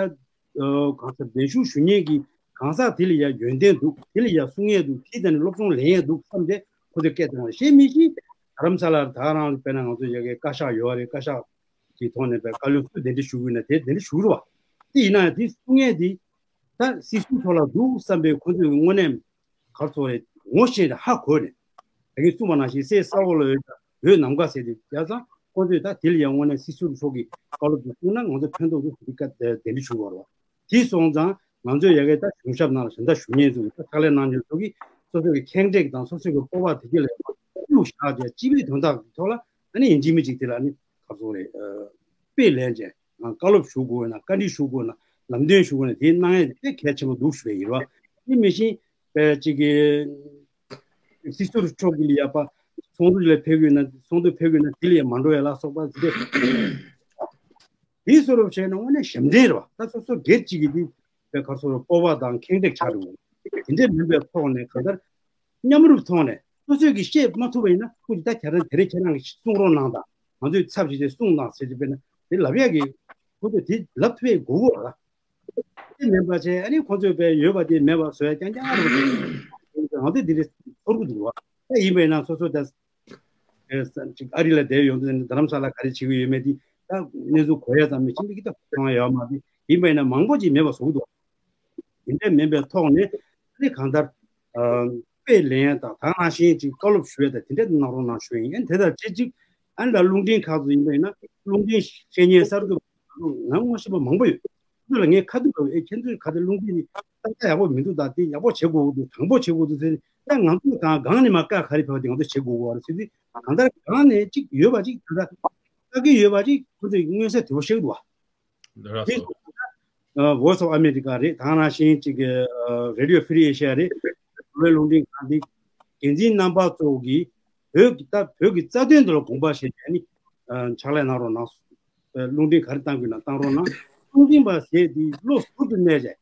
གང་ཟེར་གདན་ཞུ་ཞུ་མཁན་གྱི་གང་ཟག་དེ་ལ་ཡ་ཡོན་ཏན་འདུག་དེ་ལ་ཡ་གསུང་ཡས་འདུག་དེ་ད་ནི་སློབ་སྦྱོང་ལེན་ཡས་འདུག་བསམ་སྟེ་ཁོ་ཚོས་སྐད་བཏང་བ་ཤེས་མི་ཤེས། རྡ་རམ་ས་ལར་ད་ག་རང་ལ་དཔེར་ན་ང་ཚོ་ཡ་གི་བཀའ་ཤག་ཡོད་རེད། བཀའ་ཤག་གི་ཐོག་ནས་བཀའ་བློན་སུ་གདན་འདྲེན་ཞུ་དགོས་ན་དེ་གདན་འདྲེན་ཞུ་རུ་བ། དེ་ཡིན་ན་ཡང་དེ་གསུང་ཡས་དེ་ད་སྲིད་ཟུར་ཐོག་ལ་འདུག་བསམ་པའི་ཁོ་ཚོས་དངོས་གནས་ག་རེ་ཟེར་དགོས་རེད། ངོ་ཤེས་ནས་ཧ་གོ་ནས་ད་གིན་གསུངས་པ་ནང་བཞིན་གསེར་ས་འོག་ལ་འོད་འོད་ནམ་མཁའ་ཟེར་དེ་བྱས་ཙང་ཁོ་ཚོས་ད་དེ་ལ་ཡང་དངོས་གནས་སྲིད་ཟུར་མཆོག་གི་བཀའ་སློབ་དེ་གསུངས་ན་ང་ཚོ་ཕན་ཐོགས་འདུག་ཟེར་དེ་བཀའ་གདན་འདྲེན་ཞུ་དགོས་རེད་བ། དེ་སོང་ཙང་ང་ཚོས་ཡ་གི་ད་གཞུང་ཞབས་ནང་ལ་གཞན་དག་ཞུ་མཁན་ཚོ་གི་ད་ཕྱག་ལས་གནང་མཁན་ཚོ་གིས་སོ་སོ་གི་ཁེངས་དྲེགས་དང་སོ་སོ་གི་སྤོབས་པ་དེ་ག་ལ་ཡང་གཡུག་བཞག་བྱས་སྤྱི་པའི་དོན་དག་གི་ཐོག་ལ་ཨ་ནི་ཡིན་གཅིག་མིན་གཅིག་དེ་ལ་ཨ་ནི་ག་རེ་ཟེར་དགོས་རེད། དཔེ་ལེན་བྱས་བཀའ་སློབ་ཞུ་དགོས་ན་བཀའ་འདྲི་ཞུ་དགོས་ན་ལམ་སྟོན་ཞུ་དགོས་ན་དེ་གནང་ཡས་དེ་དཔེ་གལ་ཆེན་པོ་འདུག་ཞུ་བ་ཡིན་རོ། དེ་མི་ཤེས་པའི་གཅིག་གི་སྲིད་ཟུར་མཆོག་གི་ལ་ཡ་པ་ཚོགས་འདུ་ལ་ཕེབས་ཡོད་ན་ཚོགས་འདུ་ཕེབས་ཡོད་ན་དེ་ལ་ཡ་མ་འགྲོ་ཡ་ལ་སོགས་པ་དེ་དེའི་བཟོ་འདྲ་བྱས་ན་དངོས་གནས་ཞབས་འདྲེན་རེད་བ། ད་སོ་སོ་སྒེར་གཅིག་གི་དེ་དཔེ་ག་རེ་ཟེར་དགོས་རེད། སྤོབས་པ་དང་ཁེངས་དྲེགས་ཆགས་འགྲོ་གི་རེད། དེ་འདྲའི་མིན་པའི་ཐོག་ནས་གང་ལྟར་མཉམ་རུབ་ཐོག་ནས་སོ་སོས་ཀྱིས་བཤད་མ་ཐུབ་པ་ཡིན་ན་ཁོ་ཅིག་ད་ཁྱེད་རང་དེ་རིང་ཁྱེད་རང་གིས་གསུང་རོགས་གནང་དང་ང་ཚོས་ཚབ་བྱས་ཏེ་གསུང་དང་ཟེར་གྱི་དཔེར་ན་དེ་ལབ་ཡག་གི་ཁོ་ཚོས་དེ་ལབ་ཐུབ་ཡས་དགོས་ཀྱི་རེད་བ། དེ་མིན་པ་བྱས་ཨ་ནི་ཁོ་ཚོས་དཔེ་ཡོད་པ་དེ་མེད་པ་བཟོ་ཡ་རྐྱང་རྐྱང་རེད་བ། ང་ཚོས་འདི་རེད་ཚོར་གི་འདུག་བ། ད་ཡིན་པ་ཡིན་ན་སོ་སོ་ད་ཨེ་ས་ཅིག་ཨ་རི་ལ་བསྡད་ཡོང་དུས་རྡ་རམ་ས་ལ་ག་རེ་བྱེད་ཀྱི་ཡོད་མེད་དེ་ད་གནས་ཚུལ་གོ་ཡ་ཙམ་མི་ཤེས་འདི་གི་ད་གོ་ཡ་ཡོད་མ་རེད། ཡིན་པ་ཡིན་ན་མང་པོ་ཅིག་མེད་པ་བཟོ་གི་འདུག་དེ་འདྲ་མིན་པའི་ཐོག་ནས་ཨ་ནི་གང་ལྟར་ཨ་དཔེ་ལེན་ཡ་དང་ད་ག་ནང་བཞིན་ཅིག་བཀའ་སློབ་ཞུ་ཡ་དང་དེ་འདྲ་གནང་རོགས་གནང་ཞུ་ཡ་ཡིན། ཨ་ནི་དེ་དང་ཆབས་ཅིག་ཨ་ནི་ད་རླུང་འཕྲིན་ཁག་ཚོ་ཡིན་པ་ཡིན་ན་རླུང་འཕྲིན་བཤད་མཁན་གསར་འགོད་ང་ངོ་ཤེས་པ་མང་པོ་ཡོད། ཁོ་ཚོ་ལ་ངས་ཁ་ཐུག་ལ་ཨེ་ཁྱེད་ཚོས་ག་དེ་རླུང་འཕྲིན་ནི་ཏག་ཏག་ཡག་པོ་མི་འདུག་ད་དེ་ཡག་པོ་བྱེད་དགོས་ཀྱི་འདུག་དྲང་པོ་བྱེད་དགོས་འདུག་ཟེར་ནས་ད་ང་ཚོས་གང་སྒང་ནས་མ་བཀའ་ག་རེ་ཕེབས་པ་དེ་ང་ཚོས་བྱེད་དགོས་ཀྱི་རེད་ཟེར་དུས་གང་ལྟར་སྒང་ནས་གཅིག་ཡོད་པ་གཅིག་ད་ལྟ་ལྟ་གི་ཡོད་པ་གཅིག་ཁོ་ཚོས་མངོན་གསལ་དོད་པོ་ཤེས་ཀྱི་འདུག་བ། རེད་དེ་སོང་ཙང་ཨ་Voice of America་རེད། ད་ག་ནང་བཞིན་གཅིག་གི་ཨ་Radio Free Asia་རེད། འགྲོ་བའི་རླུང་འཕྲིན་ཁང་འདི་འགན་འཛིན་རྣམ་པ་ཚོ་གིས་བོད་ཀྱི་ད་བོད་ཀྱི་རྩ་དོན་དེ་ལ་དགོངས་པ་བཞེས་ནས་ནི་ཨ་ཕྱག་ལས་གནང་རོགས་གནང་། རླུང་འཕྲིན་ག་རེ་བཏང་དགོས་ན་བཏང་རོགས་གནང་། རླུང་འཕྲིན་པ་ཟེར་དེ་བློ་ཟུར་དུ་གནས་བྱས།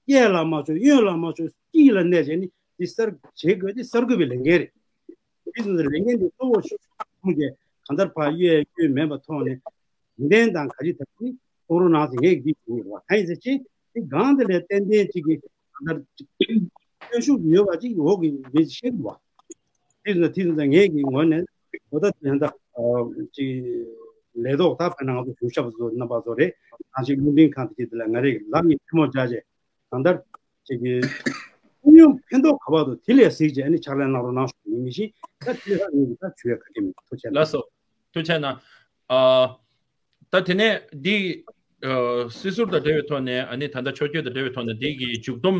གཡས་ལ་མ་ཆོག་གཡོན་ལ་མ་ཆོག་དཀྱིལ་ལ་གནས་བྱས་ནི་དེ་གསར་བྱེད་དགོས་དེ་གསར་འགོད་པའི་ལས་འགན་རེད། དེ་ཚོ་ལས་འགན་དེ་གཙོ་བོ་ཞིག་ཁུངས་ཀྱི་གང་ལྟར་ཕར་གཡས་གཡོན་མེད་པ་ཐོག་ནས་ཡོན་ཏན་དང་ག་ཅི་ཐབས་ནི་གཏོང་རོགས་གནང་ཟེར་ངས་འདི་ཞུ་ཡོད་པ་གང་ཡིན་ཟེར་ཕྱིན་དེ་སྒང་དེ་ལས་ཏན་ཏན་གཅིག་གི་གང་ལྟར་གཅིག་སྟོན་ཤུགས་ཡོད་པ་གཅིག་འོག་གི་མི་ཤེས་པ། དེ་ཚོ་དེ་ཚོ་ངས་ཀྱི་ངོས་ནས་འོ་ད་དེ་འདྲ་ཅིག་ལས་ཐོག་ད་ཕན་ན་ང་ཚོ་གཞུང་ཞབས་ཚོ་རྣམ་པ་ཚོ་རེད། ནང་ཆེན་རླུང་འཕྲིན་ཁང་དེ་གྱི་དེ་ལ་ང་རེ་ལག་གཉིས་ཐལ་མོ་སྦྱར་བྱས་གང་ལྟར་ཅིག་གི་ ཁྱོན་ཡོངས་ཕན་ཐོགས་ག་པར་འདུག་དེ་ལས་གཟིགས་བྱས་ཨ་ནི་ཕྱག་ལས་གནང་རོགས་གནང་ཞུ་ཡིན་མི་ཤེས། ད་དེ་ལ་ངས་ད་ཞུ་ཡ་ག་གེ་མེད། ཐུགས་རྗེ་གནང་། ལགས་སོ། ཐུགས་རྗེ་གནང་། ཨ། ད་དེ་ནས་འདི། ཨ། སྲིད་ཟུར་དང་འབྲེལ་བའི་ཐོག་ནས་ཨ་ནི་ད་ལྟ་ཕྱོགས་བསྐྱོད་དང་འབྲེལ་བའི་ཐོག་ནས་འདི་གི་མཇུག་སྡོམ་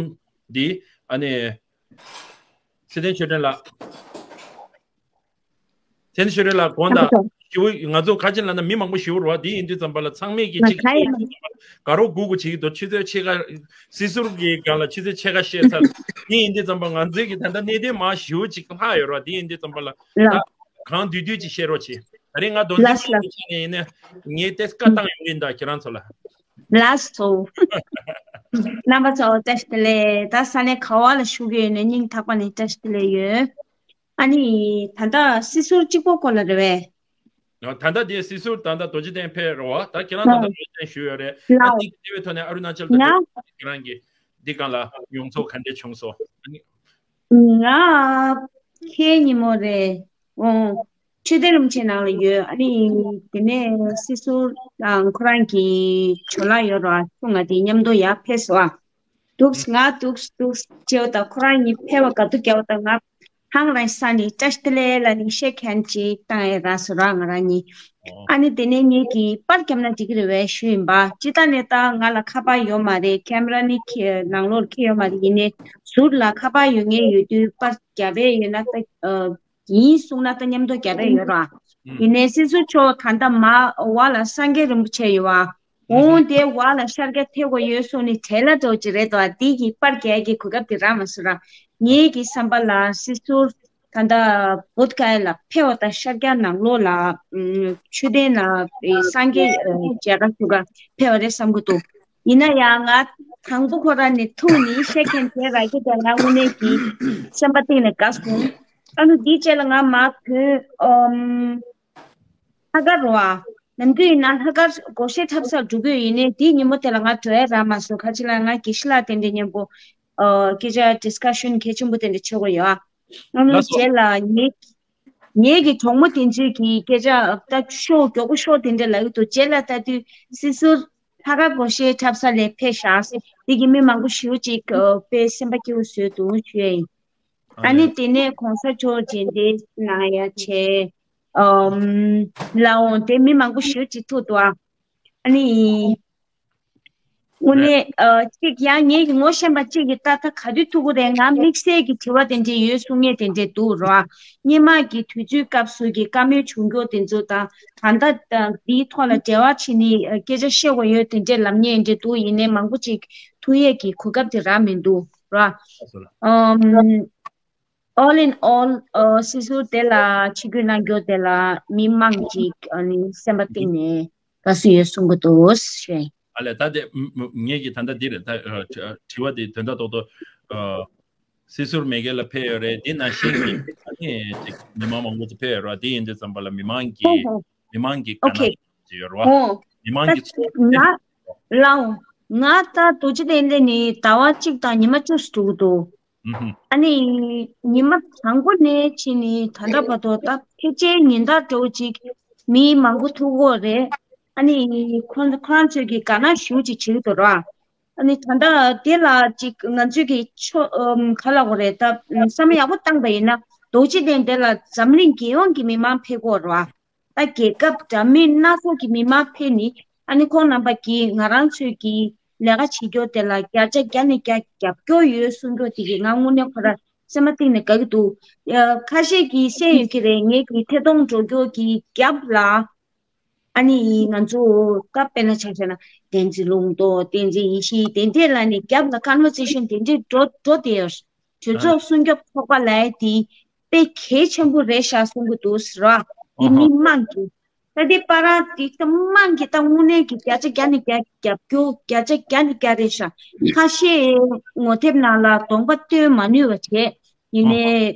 འདི་ཨ་ནི། ཚེ་བརྟན་ཆོས་སྒྲོན་ལགས། ཚེ་བརྟན་ཆོས་སྒྲོན་ལགས་དགོངས་དག་ཞེ་པོ་ང་ཚོ་ག་ཅི་ལབ་ན་མི་མང་པོ་ཞེ་པོ་རེད་བ། འདི་ཡིན་དུས་ཙམ་པ་ལ་ཚང་མས་ཀྱི་གཅིག་དགའ་རོགས་སྒུག་དགོས་བྱེད་ཀྱི་འདུག་ཆུ་ཚོད་ཕྱེད་ཀ། སྲིད་ཟུར་གྱི་སྒང་ལ་ཆུ་ཚོད་ཕྱེད་ཀ་བཤད་ཚར། འདི་ཡིན་དུས་ཙམ་པ་ང་ཚོའི་གི་ད་ལྟ་གནད་དོན་མང་ཞེ་པོ་ཅིག་ལྷག་ཡོད་རེད་བ། འདི་ཡིན་དུས་ཙམ་པ་ལ་ད་གང་བསྡུས་བསྡུས་ཅིག་བཤད་རོགས་བྱེད། ད་རེས་ང་རྡོ་རྗེ་ལགས་ལགས་ཆ་ནས་ཡིན་ན་ངས་ཏེ་བཀའ་བཏང་ཡོང་གི་ཡིན་ད་ཁྱེད་རང་ཚོ་ལ། ལགས་སོ། རྣམ་པ་ཚོ་བཀྲ་ཤིས་བདེ་ལེགས། ད་ས་གནས་ག་བ་ལ་བཞུགས་ཡོད་ནས་སྙིང་ཐག་པ་ནས་བཀྲ་ཤིས་བདེ་ལེགས་ཡོད། ཨ་ནི་ད་ལྟ་སྲིད་ཟུར་གཅིག་པོ་སྐོར་ལ་རེད་པས། ད་ལྟ་དེ་སྲིད་ཟུར་ད་ལྟ་རྡོ་རྗེ་གདན་ཕེབས་རེད་བ། ད་ཁྱེད་རང་ད་ལྟ་རྡོ་རྗེ་གདན་བཞུགས་ཡོད་རེད། ད་ལགས་འདི་གི་དེ་བའི་ཐོག་ནས་ཨ་རུ་ན་ཅལ་དུ་ང་ཕེབས་ཁྱེད་རང་གི་འདི་སྒང་ལ་མྱོང་ཚོར་ག་འདྲས་བྱུང་སོང་། ང་ཁའི་ཉིན་མོ་རེད། འོང་། ཆོས་སྡེ་རིན་པོ་ཆེ་ནང་ལ་ཡོད། ཨ་ནི་དེ་ནས་སྲིད་ཟུར་དང་ཁོ་རང་གི་ཇོ་ལགས་ཡོད་ར་ཁྱུང་ང་དེ་མཉམ་དུ་ཡར་ཕེབས་སོང་ཨ། འདུག་ང་འདུག་འདུག་བྱེད་པ་དང་ཁོ་རང་གཉིས་ཕེབས་པ་ག་དུས་རྒྱག་པ་དང་ང་ཧང་རང་ས་ནས་བཀྲ་ཤིས་བདེ་ལེགས་ལ་ནི་ཤེག་ཧེན་ཅིག་བཏང་ཡས་རག་སོང་ར་ང་རང་གཉིས། ཨ་ནི་དེ་ནས་ངེད་ཀྱིས་པར་བརྒྱབ་ན་འགྲིག་གི་རེད་བས་ཞུས་ཡིན་པ། སྤྱིར་བཏང་ནས་ད་ང་ལ་ཁ་པར་ཡོད་མ་རེད། ཁེ་མ་ར་ནི་ཁྱེད་ནང་ལོགས་ཁྱེད་ཡོད་མ་རེད། ཡིན་ནའི་ཟུར་ལ་ཁ་པར་ཡོད་མཁན་ཡོད་དུས་པར་རྒྱབ་པས་ཡོད་ན་ད། ཡིན་གསུངས་ན་ད་མཉམ་དུ་རྒྱབ་པས་ཡོད་ར། ཡིན་ནའི་སྲིད་ཟུར་མཆོག་ད་ལྟ་མ་བ་ལ་སངས་རྒྱས་རིན་པོ་ཆེ་ཡོད་བ། འོང་དེ་བ་ལ་ཤར་རྒྱག་ཐེབས་དགོས་ཡོད་གསུངས་ནས་བྲེལ་ལ་འགྲོ་ཅི་རེད་དོ། དེ་གི་པར་རྒྱག་གི་གོ་སྐབས་དེ་རག་མ་སོང་ར། ངེད་ཀྱི་བསམ་པ་ལ་སྲིད་ཟུར་ད་ལྟ་བོད་ཁ་ལ་ཕེབས་པ་དང་ཤར་རྒྱག་ནང་ལོགས་ལ་མཆོད་རྟེན་ལ་སངས་རྒྱས་མཇལ་ཁ་ཞུ་ག་ཕེབས་པ་རེད་བསམ་གི་འདུག་ཡིན་ན་ཡང་ང་དང་པོ་ཁོ་རང་ནས་ཐུག་ནས་ཤེག་ཧེན་དེ་རག་གི་དེ་ང་དངོས་གནས་ཀྱི་སེམས་པ་གཏིང་ནས་དགའ་སོང་། ཨ་ནུ་འདིའི་རྗེས་ལ་ང་མ་བོད་ཨམ་ལྷག་དཀར་རོ་ཨ། ནམ་རྒྱུན་ཡིན་ན་ལྷག་དཀར་སྒོར་གཞས་འཁྲབ་སར་འགྲོ་གི་ཡོད། ཡིན་ནའི་དེའི་ཉིན་མོ་དེ་ལ་ང་འགྲོ་ཡ་རག་མ་སོང་། ཁ་ཅིག་ལ་ང་དགེ་བཤེས་ལགས་དེ་འདྲའི་མཉམ་པོ་ཨ་སྐད་ཆ་ཌི་སི་ཀ་ཤན་གལ་ཆེན་པོ་དེ་འདྲ་བྱེད་དགོས་ཡོད་ཨ། ཨ་ནུ་ལགས་སོ། རྗེས་ལ་ངེད་ངེད་ཀྱི་གྲོགས་མོ་དེ་ཚོས་ཀྱི་སྐད་ཆ་ད་ཤོག་མགྱོགས་པོ་ཤོག་དེ་འདྲ་ལབ་ཀྱི་འདུག་རྗེས་ལ་ལྟ་དུས་སྲིད་ཟུར་ལྷག་དཀར་སྒོར་གཞས་འཁྲབ་ས་ལ་ཕེབས་ཤག་དེ་གི་མི་མང་པོ་ཞེ་པོ་ཅིག་ཨ་དཔེ་སེམས་པ་སྐྱིད་པོ་བཟོས་འདུག་ཞུ་ཡ་ཡིན། ཨ་ནི་དེ་ནས་གོང་ས་མཆོག་རྗེས་འདེད་གནང་ཡ་བྱས། ཨམ་ལ་འོང་དེ་མི་མང་པོ་ཞེ་པོ་ཅིག་ཐུག་འདུག་ཨ། ཨ་ནི། དངོས་གནས་ཨ་གཅིག་ཡང་ངེད་ཀྱི་ངོ་ཤེས་པ་གཅིག་གིས་ད་ལྟ་ག་དུས་ཐུག་གི་རེད། ང་དམིགས་བསལ་གྱི་དྲི་བ་དེ་འདྲས་ཡོད་གསུང་མཁན་དེ་འདྲས་འདུག་རོ། སྔོན་མ་གི་དུས་ཚོད་སྐབས་སུ་གི་བཀའ་མོལ་བྱུང་རྒྱུ་དེ་ཚོ་དང་ད་ལྟ་འདིའི་ཐོག་ལ་འབྲེལ་བ་བྱས་ནས་སྐད་ཆ་བཤད་དགོས་ཡོད་དེ་འདྲས་ལབ་མཁན་འདྲས་འདུག་ཡིན་ནའི་མང་པོ་ཅིག་ཐུག་ཡས་ཀྱི་གོ་སྐབས་དེ་རག་མི་འདུག་རོ། ཨམ། All in all ཨ་སྲིད་ཟུར་དེ་ལ་ཆིབས་བསྒྱུར་གནང་རྒྱུ་དེ་ལ་མི་མང་གཅིག་ཨ་ནི་སེམས་པ་གཏིང་ནས་དགའ་བསུ་ཡོད་གསུང་གི་འདུག་ཞེས། ཨ་ལས་ད་དེ་ངེད་ཀྱི་ད་ལྟ་འདི་རེད་ད། དྲི་བ་དེ་དོན་དག་ཏོག་ཏོ་སྲིད་ཟུར་མེ་གེ་ལ་ཕེབས་ཡོད་རེད། དེ་ནང་བཞིན་གྱི་ཨ་ནི་ཅིག་མི་མང་མང་པོ་ཅིག་ཕེབས་ཡོད་རེད། དེ་ཡིན་དུས་ཙམ་པ་ལ་མི་མང་གི་ཧོ་ཧོ། མི་མང་གི་དགའ་སྣང་ཅིག་ཡོད་རེད་བ། ཧོ། མི་མང་གི་ཚོར་ང་ལའོ་ང་ད་རྡོ་རྗེ་གདན་ལས་ནི་ཟླ་བ་གཅིག་དང་ཉི་མ་བཅུ་ཙམ་འགྲོ་གི་འདུག་ཨ་ནི་ཉི་མ་དང་པོ་ནས་ཕྱིན་ནས་ད་ལྟ་བར་དུ་ད་ཕལ་ཆེར་ཉིན་ལྟར་འདྲ་བོ་ཅིག་མི་མང་པོ་ཐུག་གི་ཡོད་རེད། ཨ་ནི་ཁོ་ཁོ་རང་ཚོས་ཀྱི་དགའ་སྣང་ཞེ་པོ་ཅིག་བྱེད་ཀྱི་འདུག་ར། ཨ་ནི་ད་ལྟ་དེ་ལ་ཅིག་ང་ཚོས་ཀྱི་ཆོ་ཨམ་ག་ལབ་དགོས་རེད་ད། བསམ་བློ་ཡག་པོ་བཏང་པ་ཡིན་ན་རྡོ་རྗེ་གདན་དེ་ལ་འཛམ་གླིང་རྒྱལ་ཡོངས་ཀྱི་མི་མང་ཕེབས་ཀྱི་ཡོད་རེད་བ། ད་རྒྱལ་ཁབ་འདྲ་མིན་སྣ་ཚོགས་ཀྱི་མི་མང་ཕེབས་ནས་ཨ་ནི་ཁོང་རྣམ་པ་གིས་ང་རང་ཚོས་ཀྱི་ལས་ཀ་བྱེད་རྒྱུ་དེ་ལ་བརྒྱ་ཆ་བརྒྱ་ནས་བརྒྱ་རྒྱབ་སྐྱོར་ཡོད་གསུང་རྒྱུ་དེ་གིས་ང་དངོས་གནས་ཁོ་ར་སེམས་པ་གཏིང་ནས་དགའ་གི་འདུག་ཁ་ཤས་ཀྱིས་བཤད་ཡོད་ཀྱི་རེད། ངེད་ཀྱི་ཐད་གཏོང་འགྲོ་རྒྱུ་གི་རྒྱབ་ལ་ཨ་ནི་ང་ཚོ་ད་དཔེར་ན་ཆ་བཞག་ན་བསྟན་འཛིན་ལུང་རྟོགས། བསྟན་འཛིན་ཡེ་ཤེས། དེ་འདྲས་ལ་ནི་རྒྱབ་ལ་ཀོན་ཝར་སེ་ཤན་དེ་འདྲས་འགྲོ་འགྲོ་བསྡད་ཡོད། གྲོས་ཚོགས་སྲུང་སྐྱོབ་ཚོགས་པ་ལབ་ཡ་དེ་དཔེ་གལ་ཆེན་པོ་རེད་ཤག་གསུང་གི་འདུག་ཟེར་བ། དེ་ཨ་ཧ། མི་མང་གི་ད་དེ་པ་ར་དེ་ཚོ་མང་གི་ད་དངོས་གནས་ཀྱི་བརྒྱ་ཆ་བརྒྱ་ནས་བརྒྱ་རྒྱབ་སྐྱོར་བརྒྱ་ཆ་བརྒྱ་ནས་བརྒྱ་རེད་ཤག་ཁ་ཤས་ངོ་དེབ་ནང་ལ་གདོང་པ་སྟོན་མ་ནུས་པ་བྱས། ཡིན་ནའི་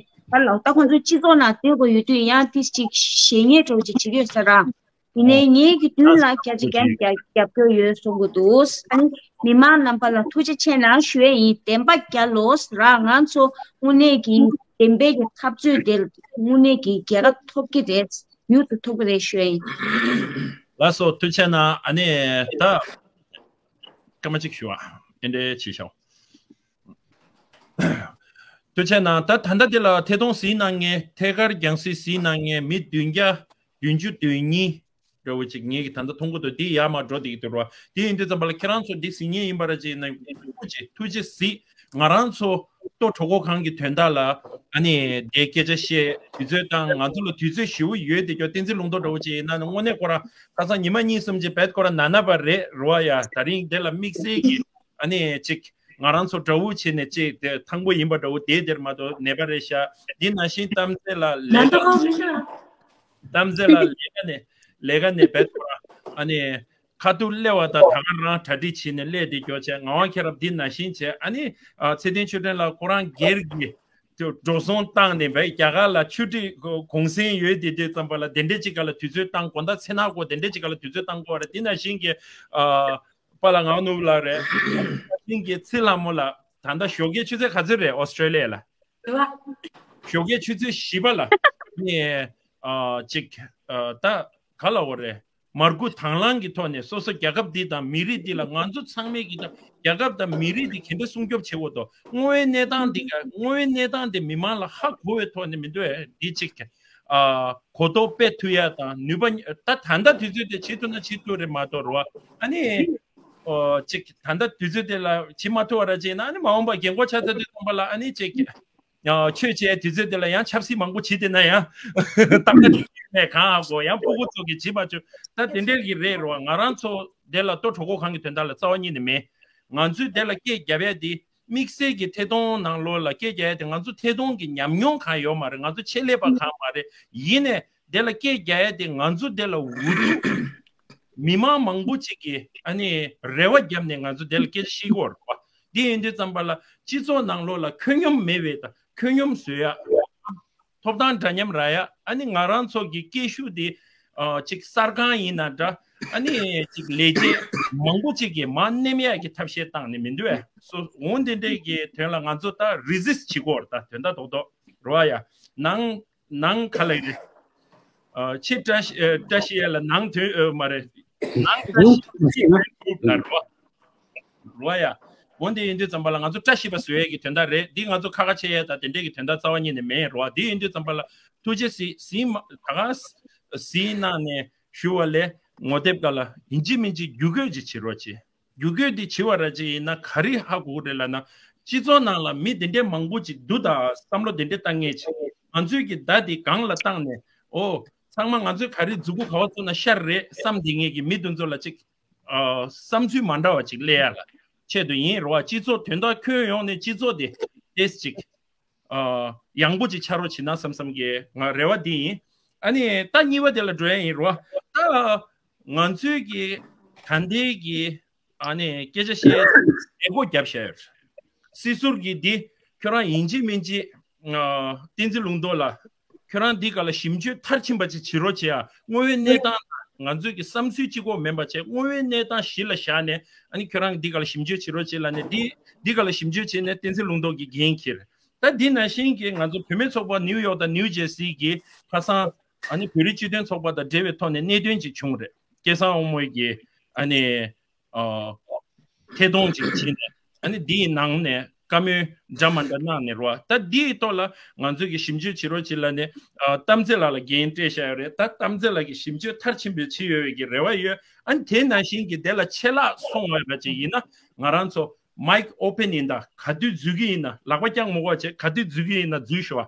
ད་ལོག་ད་ཁོང་ཚོ་སྤྱི་ཚོགས་ནང་སྡོད་དགོས་ཡོད་དུས་ཡང་དེ་ཅིག་ཞེ་ཉེས་འདྲ་བོ་ཅིག་བྱེད་ཀྱི་ཡོད་ས་ར། ཡིན་ནའི་ངེད་ཀྱི་མདུན་ལ་བརྒྱ་ཆ་བརྒྱ་ནས་བརྒྱ་རྒྱབ་སྐྱོར་ཡོད་གསུང་གི་འདུག་ཨ་ནི་མི་མང་རྣམ་པ་ལ་ཐུགས་རྗེ་ཆེ་གནང་ཞུ་ཡས་ཡིན། བདེན་པ་རྒྱལ་ལོ་ཟེར་ར། ང་ཚོ་དངོས་གནས་ཀྱི་བདེན་པའི་གི་འཐབ་རྩོད་དེ་དངོས་གནས་ཀྱི་རྒྱལ་ཁ་ཐོབ་ཀྱི་རེད། མྱུར་དུ་ཐོབ་ཀྱི་རེད་ཞུ་ཡས་ཡིན། ལགས་སོ། ཐུགས་རྗེ་ཆེ་གནང་། ཨ་ནི་ད་སྐར་མ་གཅིག་ཞུ་བ་ཨེ་འདྲས་བྱེད་ཤོག་ཐུགས་རྗེ་གནང་། ད་ད་ལྟ་འདི་ལ་ཐད་གཏོང་གཟིགས་གནང་མཁན། ཐད་ཀར་རྒྱང་སྲིང་གཟིགས་གནང་མཁན་མི་བདུན་བརྒྱ་བདུན་ཅུ་དོན་གཉིས་འདྲ་བོ་ཅིག་ངེད་ཀྱིས་ད་ལྟ་མཐོང་གི་འདུག་འདི་ཡར་མར་འགྲོ་བསྡད་ཀྱི་འདུག་རོ། དེ་ཡིན་དུས་ཙམ་པ་ལ་ཁྱེད་རང་ཚོ་འདི་གཟིགས་མཁན་ཡིན་པ་ར་ཅིག་ན་ཐུགས་རྗེ་ཐུགས་རྗེ་གཟིགས། ང་རང་ཚོ་ལྟོ་གྲོད་ཁོག་གང་གི་དོན་དག་ལ་ཨ་ནི་འདི་སྐད་ཆ་བཤད་དུས་ཚོད་བཏང་། ང་ཚོ་ལ་དུས་ཚོད་ཞེ་པོ་ཡོད་དེ་ཀྱོ། བསྟན་འཛིན་ལུང་རྟོགས་འདྲ་བོ་ཅིག་ཡིན་ན་ནི་དངོས་གནས་ཁོ་རང་ཁ་སང་ཉི་མ་གཉིས་གསུམ་ཅིག་བེད་ཁོ་རང་ན་ན་པ་རེད་རོ་ཡ། ད་རིང་དེ་ལ་དམིགས་བསལ་གྱི་ཨ་ནི་ཅིག་ང་རང་ཚོ་དགྲ་བོ་བྱས་ནས་ཅིག་དེ་ཐང་པོ་ཡིན་པ་འདྲ་བོ་དེ་དེར་མ་གཏོགས་ནད་པ་རེད་ཤག་འདི་ནང་བཞིན་གཏམ་ཚེ་ལ་ལས་ཀ་གཏམ་ཚེ་ལ་ལས་ཀ་ནས་ལས་ཀ་ནས་བེད་ཁོ་རང་ཨ་ནི་ཁ་ཐུག་སླེབས་པ་དང་ད་ག་རང་གྲ་སྒྲིག་བྱས་ནས་སླེབས་དེ་ཀྱོ་བྱས། ངག་དབང་མཁྱེན་རབ་འདི་ནང་བཞིན་བྱས། ཨ་ནི་ཨ་ཚེ་བརྟན་ཆོས་སྒྲོན་ལགས་ཁོ་རང་སྒེར་གྱི་འགྲོ་སོང་བཏང་ནས་བས་རྒྱ་གར་ལ་ཆུ་ཁྲིད་གུང་སེང་ཡོད་དེ་དུས་ཙམ་པ་ལ་དེ་འདྲས་ཅིག་ག་ལ་དུས་ཚོད་བཏང་དགོས། ད་ཚེ་ནག་གོ་དེ་འདྲས་ཅིག་ག་ལ་དུས་ཚོད་བཏང་དགོས་རེད། དེ་ནང་བཞིན་གྱི་ཨ་པཱ་ལགས་ངག་ནོར་བུ་ལགས་རེད། དེ་ནང་བཞིན་གྱི་ཚེ་ལྷ་མོ་ལགས་ད་ལྟ་ཞོགས་ཀའི་ཆུ་ཚོད་ག་ཚོད་རེད་ཨོ་སི་ཀྲེ་ལི་ཡ་ལ། ཞོགས་ཀའི་ཆུ་ཚོད་བཞི་པ་ལ་ནི་ཨ་ཅིག་ཨ་ད་ག་ལ་འོ་རེད། མར་ཁུ་དང་བླངས་ཀྱི་ཐོག་ནས་སོ་སོ་རྒྱལ་ཁབ་འདི་དང་མི་རིགས་འདི་ལ་ང་ཚོ་ཚང་མས་ཀྱི་ད་རྒྱལ་ཁབ་དང་མི་རིགས་འདི་ག་འདྲ་སྲུང་སྐྱོབ་བྱེད་དགོས་དོ། དངོས་ཡོད་གནས་སྟངས་འདི་ག་དངོས་ཡོད་གནས་སྟངས་འདི་མི་མང་ལ་ཧ་གོ་བའི་ཐོག་ནས་མི་འདུག་ཨེ། འདི་གཅིག་ཨ་གོ་རྟོགས་སྤེལ་ཐུབ་ཡ་དང་ནུས་པ་ད་ད་ལྟ་དུས་ཚོད་དེ་བྱེད་ཐུབ་ན་བྱེད་ཐུབ་རེད་མ་གཏོགས་རོ། ཨ་ནི་ཨོ་གཅིག་ད་ལྟ་དུས་ཚོད་དེ་ལ་བྱེད་མ་ཐུབ་པ་ར་བྱས་ན་ཨ་ནི་མ་འོངས་པ་རྒན་གོག་ཆགས་ཚར་དུས་ཙམ་པ་ལ་ཨ་ནི་གཅིག་ཆོས་བྱས་དུས་ཚོད་དེ་ལ་ཡང་ཆབ་སྲིད་མང་པོ་བྱེད་དེ་ན་ཡང་སྟབས་ཀ་ནས་གང་ཧ་གོ་ཡང་ཕྲུ་གུ་ཚོ་གི་བྱེད་མ་བཅུག་ད་དེ་འདྲའི་གི་རེད་རོ། ང་རང་ཚོ་དེ་ལ་ལྟོ་གྲོད་ཁོག་གང་གི་དོན་དག་ལ་རྩ་བ་ཉིད་ནས་མེད། ང་ཚོས་དེ་ལ་སྐད་རྒྱབ་ཡ་དེ་དམིགས་བསལ་གྱི་ཐད་གཏོང་ནང་ལོགས་ལ་སྐད་རྒྱབ་ཡ་དེ་ང་ཚོ་ཐད་གཏོང་གི་ཉམས་མྱོང་གང་ཡོད་མ་རེད། ང་ཚོ་ཆེད་ལས་པ་གང་མ་རེད། ཡིན་ནས་དེ་ལ་སྐད་རྒྱག་ཡ་དེ་ང་ཚོ་དེ་ལ་འུ་ཚོ་མི་མང་མང་པོ་ཅིག་གིས་ཨ་ནི་རེ་བ་བརྒྱབ་ནས་ང་ཚོ་དེ་ལ་སྐད་ཆ་བཤད་ཀྱི་ཡོད་རེད་པ། འདི་ཡིན་དུས་ཙམ་པ་ལ་སྤྱི་ཚོགས་ནང་ལོགས་ལ་ཁོད་སྙོམས་མེད་པའི་དང་ཁོད་སྙོམས་བཟོ་ཡ། ཐོབ་ཐང་འདྲ་མཉམ་རག་ཡ། ཨ་ནི་ང་རང་ཚོ་གི་སྐད་ཤུགས་དེ་ཨ་ཅིག་གསར་ཁང་ཡིན་ན་འདྲ། ཨ་ནི་ཅིག་ལས་བྱེད་མང་པོ་ཅིག་གིས་མར་མནན་ཡ་གི་ཐབས་ཤེས་བཏང་ནས་མི་འདུག་ཨེ། སོ་འོང་དེ་འདྲས་ཀྱི་དོན་ལ་ང་ཚོ་ད་རི་སི་སི་བྱེད་ཀྱི་ཡོད་རེད། ད་དོན་དག་རྡོག་རྡོག་རེད་པ་ཡ། ནང་ནང་ག་ལ་ཡིན། ཨ་ཕྱི་བཀྲ་ཤིས་ཨ་བཀྲ་ཤིས་ཡ་ལ་ནང་དོན་ཨ་མ་རེད། ནང་བཀྲ་ཤིས་ཡ་ལ་རོ། རོ་ཡ། འོན་ཏེ་ཡིན་དུས་ཙམ་པ་ལ་ང་ཚོ་བཀྲ་ཤིས་པ་བཟོ་ཡས་ཀྱི་དོན་དག་རེད། འདི་ང་ཚོ་ཁ་ཁ་ཆེ་ཡས་དང་དེ་འདྲས་ཀྱི་དོན་དག་རྩ་བ་ཉིད་ནས་མེད་རོ། འདི་ཡིན་དུས་ཙམ་པ་ལ་ཐུགས་རྗེ་གཟིགས་གཟིགས་མ་ད་ག་གཟིགས་གནང་ནས་ཞུ་བ་ལས་ངོ་དེབ་ག་ལ་ཡིན་གཅིག་མིན་གཅིག་བརྒྱུད་སྐུར་ཅིག་བྱེད་རོགས་གྱིས། རྒྱུ་རྒྱུ་དེ་བྱི་བ་ར་ཅིག་ཡིན་ན་ག་རེ་ཧ་གོ་གི་རེད་ལབ་ན། སྤྱི་ཚོགས་ནང་ལ་མི་དེ་འདྲས་མང་པོ་ཅིག་འདུག་ད་བསམ་བློ་དེ་འདྲས་བཏང་ངེས་ཅིག་ང་ཚོའི་གི་བརྡ་དེ་སྒང་ལ་བཏང་ནས་ཨོ་ཚང་མ་ང་ཚོའི་ག་རེ་མཛུ་གུ་ག་བ་བཙུགས་ན་ཤར་རེད་བསམ་དེ་ངེས་ཀྱི་མི་དེ་ཚོ་ལ་ཅིག་ཨ་བསམ་ཚུལ་མ་འདྲ་བ་ཅིག་སླེབས་ཡ་ལ་ཆེད་དུ་ཡིན་རོ། སྤྱི་ཚོགས་དོན་དག་ཁྱོན་ཡོངས་ནས་སྤྱི་ཚོགས་དེ་ཏེས་ཅིག་ཨ་ཡང་པོ་ཅིག་ཆགས་རོགས་བྱེད་ན་བསམ་བསམ་གྱི་ང་རེ་བ་འདི་ཡིན། ཨ་ནི་ད་གཉིས་པ་དེ་ལ་འགྲོ་ཡ་ཡིན་རོ། ད་ང་ཚོའི་གི་ད་ལྟའི་གི་ཨ་ནི་སྐད་ཆ་བཤད་ཡ་བྱེད་སྒོ་བརྒྱབ་བཞག་ཡོད། སྲིད་ཟུར་གི་འདི་ཁྱོད་རང་ཡིན་གཅིག་མིན་གཅིག་ཨ་བསྟན་འཛིན་ལུང་རྟོགས་ལ་ཁྱོད་རང་འདི་ག་ལ་ཞིབ་འཇུག་མཐར་ཕྱིན་པ་ཅིག་བྱེད་རོགས་བྱེད་ཡ། དངོས་ཡོད་གནས་སྟངས་ང་ཚོའི་གི་བསམ་ཚུལ་གཅིག་པོ་མིན་པ་བྱས་དངོས་ཡོད་གནས་སྟངས་གཞི་ལ་བཞག་ནས་ཨ་ནི་ཁྱོད་རང་འདི་ག་ལ་ཞིབ་འཇུག་བྱེད་རོགས་བྱེད་ལབ་ནས་འདི་འདི་ག་ལ་ཞིབ་འཇུག་བྱས་ནས་བསྟན་འཛིན་ལུང་རྟོགས་ཀྱི་འགན་འཁྱེར། ད་འདི་ནང་བཞིན་གྱི་ང་ཚོ་བུད་མེད་ཚོགས་པ་ནིའུ་ཡོག་དང་ནིའུ་ཇེར་སི་གི་ཁ་སང་ཨ་ནི་བོད་རིགས་སྤྱི་མཐུན་ཚོགས་པ་དང་འབྲེལ་བའི་ཐོག་ནས་གནད་དོན་ཅིག་བྱུང་རེད། སྐལ་བཟང་དབང་མོ་གི་ཨ་ནི་ཨ་ཐད་གཏོང་ཅིག་བྱས་ནས་ཨ་ནི་འདིའི་ནང་ནས་བཀའ་མོལ་འདྲ་མ་འདྲ་གནང་ནས་རོ། ད་འདིའི་ཐོག་ལ་ང་ཚོས་ཀྱི་ཞིབ་འཇུག་བྱེད་རོགས་བྱེད་ལབ་ནས་ཨ་གཏམ་ཚེ་ལགས་ལ་འགན་སྤྲད་བཞག་ཡོད་རེད། ད་གཏམ་ཚེ་ལགས་ཀྱི་ཞིབ་འཇུག་མཐར་ཕྱིན་པའི་བྱེད་ཡོད་པའི་གི་རེ་བ་ཡོད། ཨ་ནི་དེ་ནང་བཞིན་གྱི་དེ་ལ་ཆད་ལྷག་སོང་བ་ར་ཅིག་ཡིན་ན་ང་རང་ཚོ་མའིག་ཨོ་པན་ཡིན་ད་ག་དུས་འཛུལ་གི་ཡིན་ན་ལག་པ་བརྐྱངས་མ་དགོས་བྱས་ག་དུས་འཛུལ་གི་ཡིན་ན་འཛུལ་ཤོག་ཨ།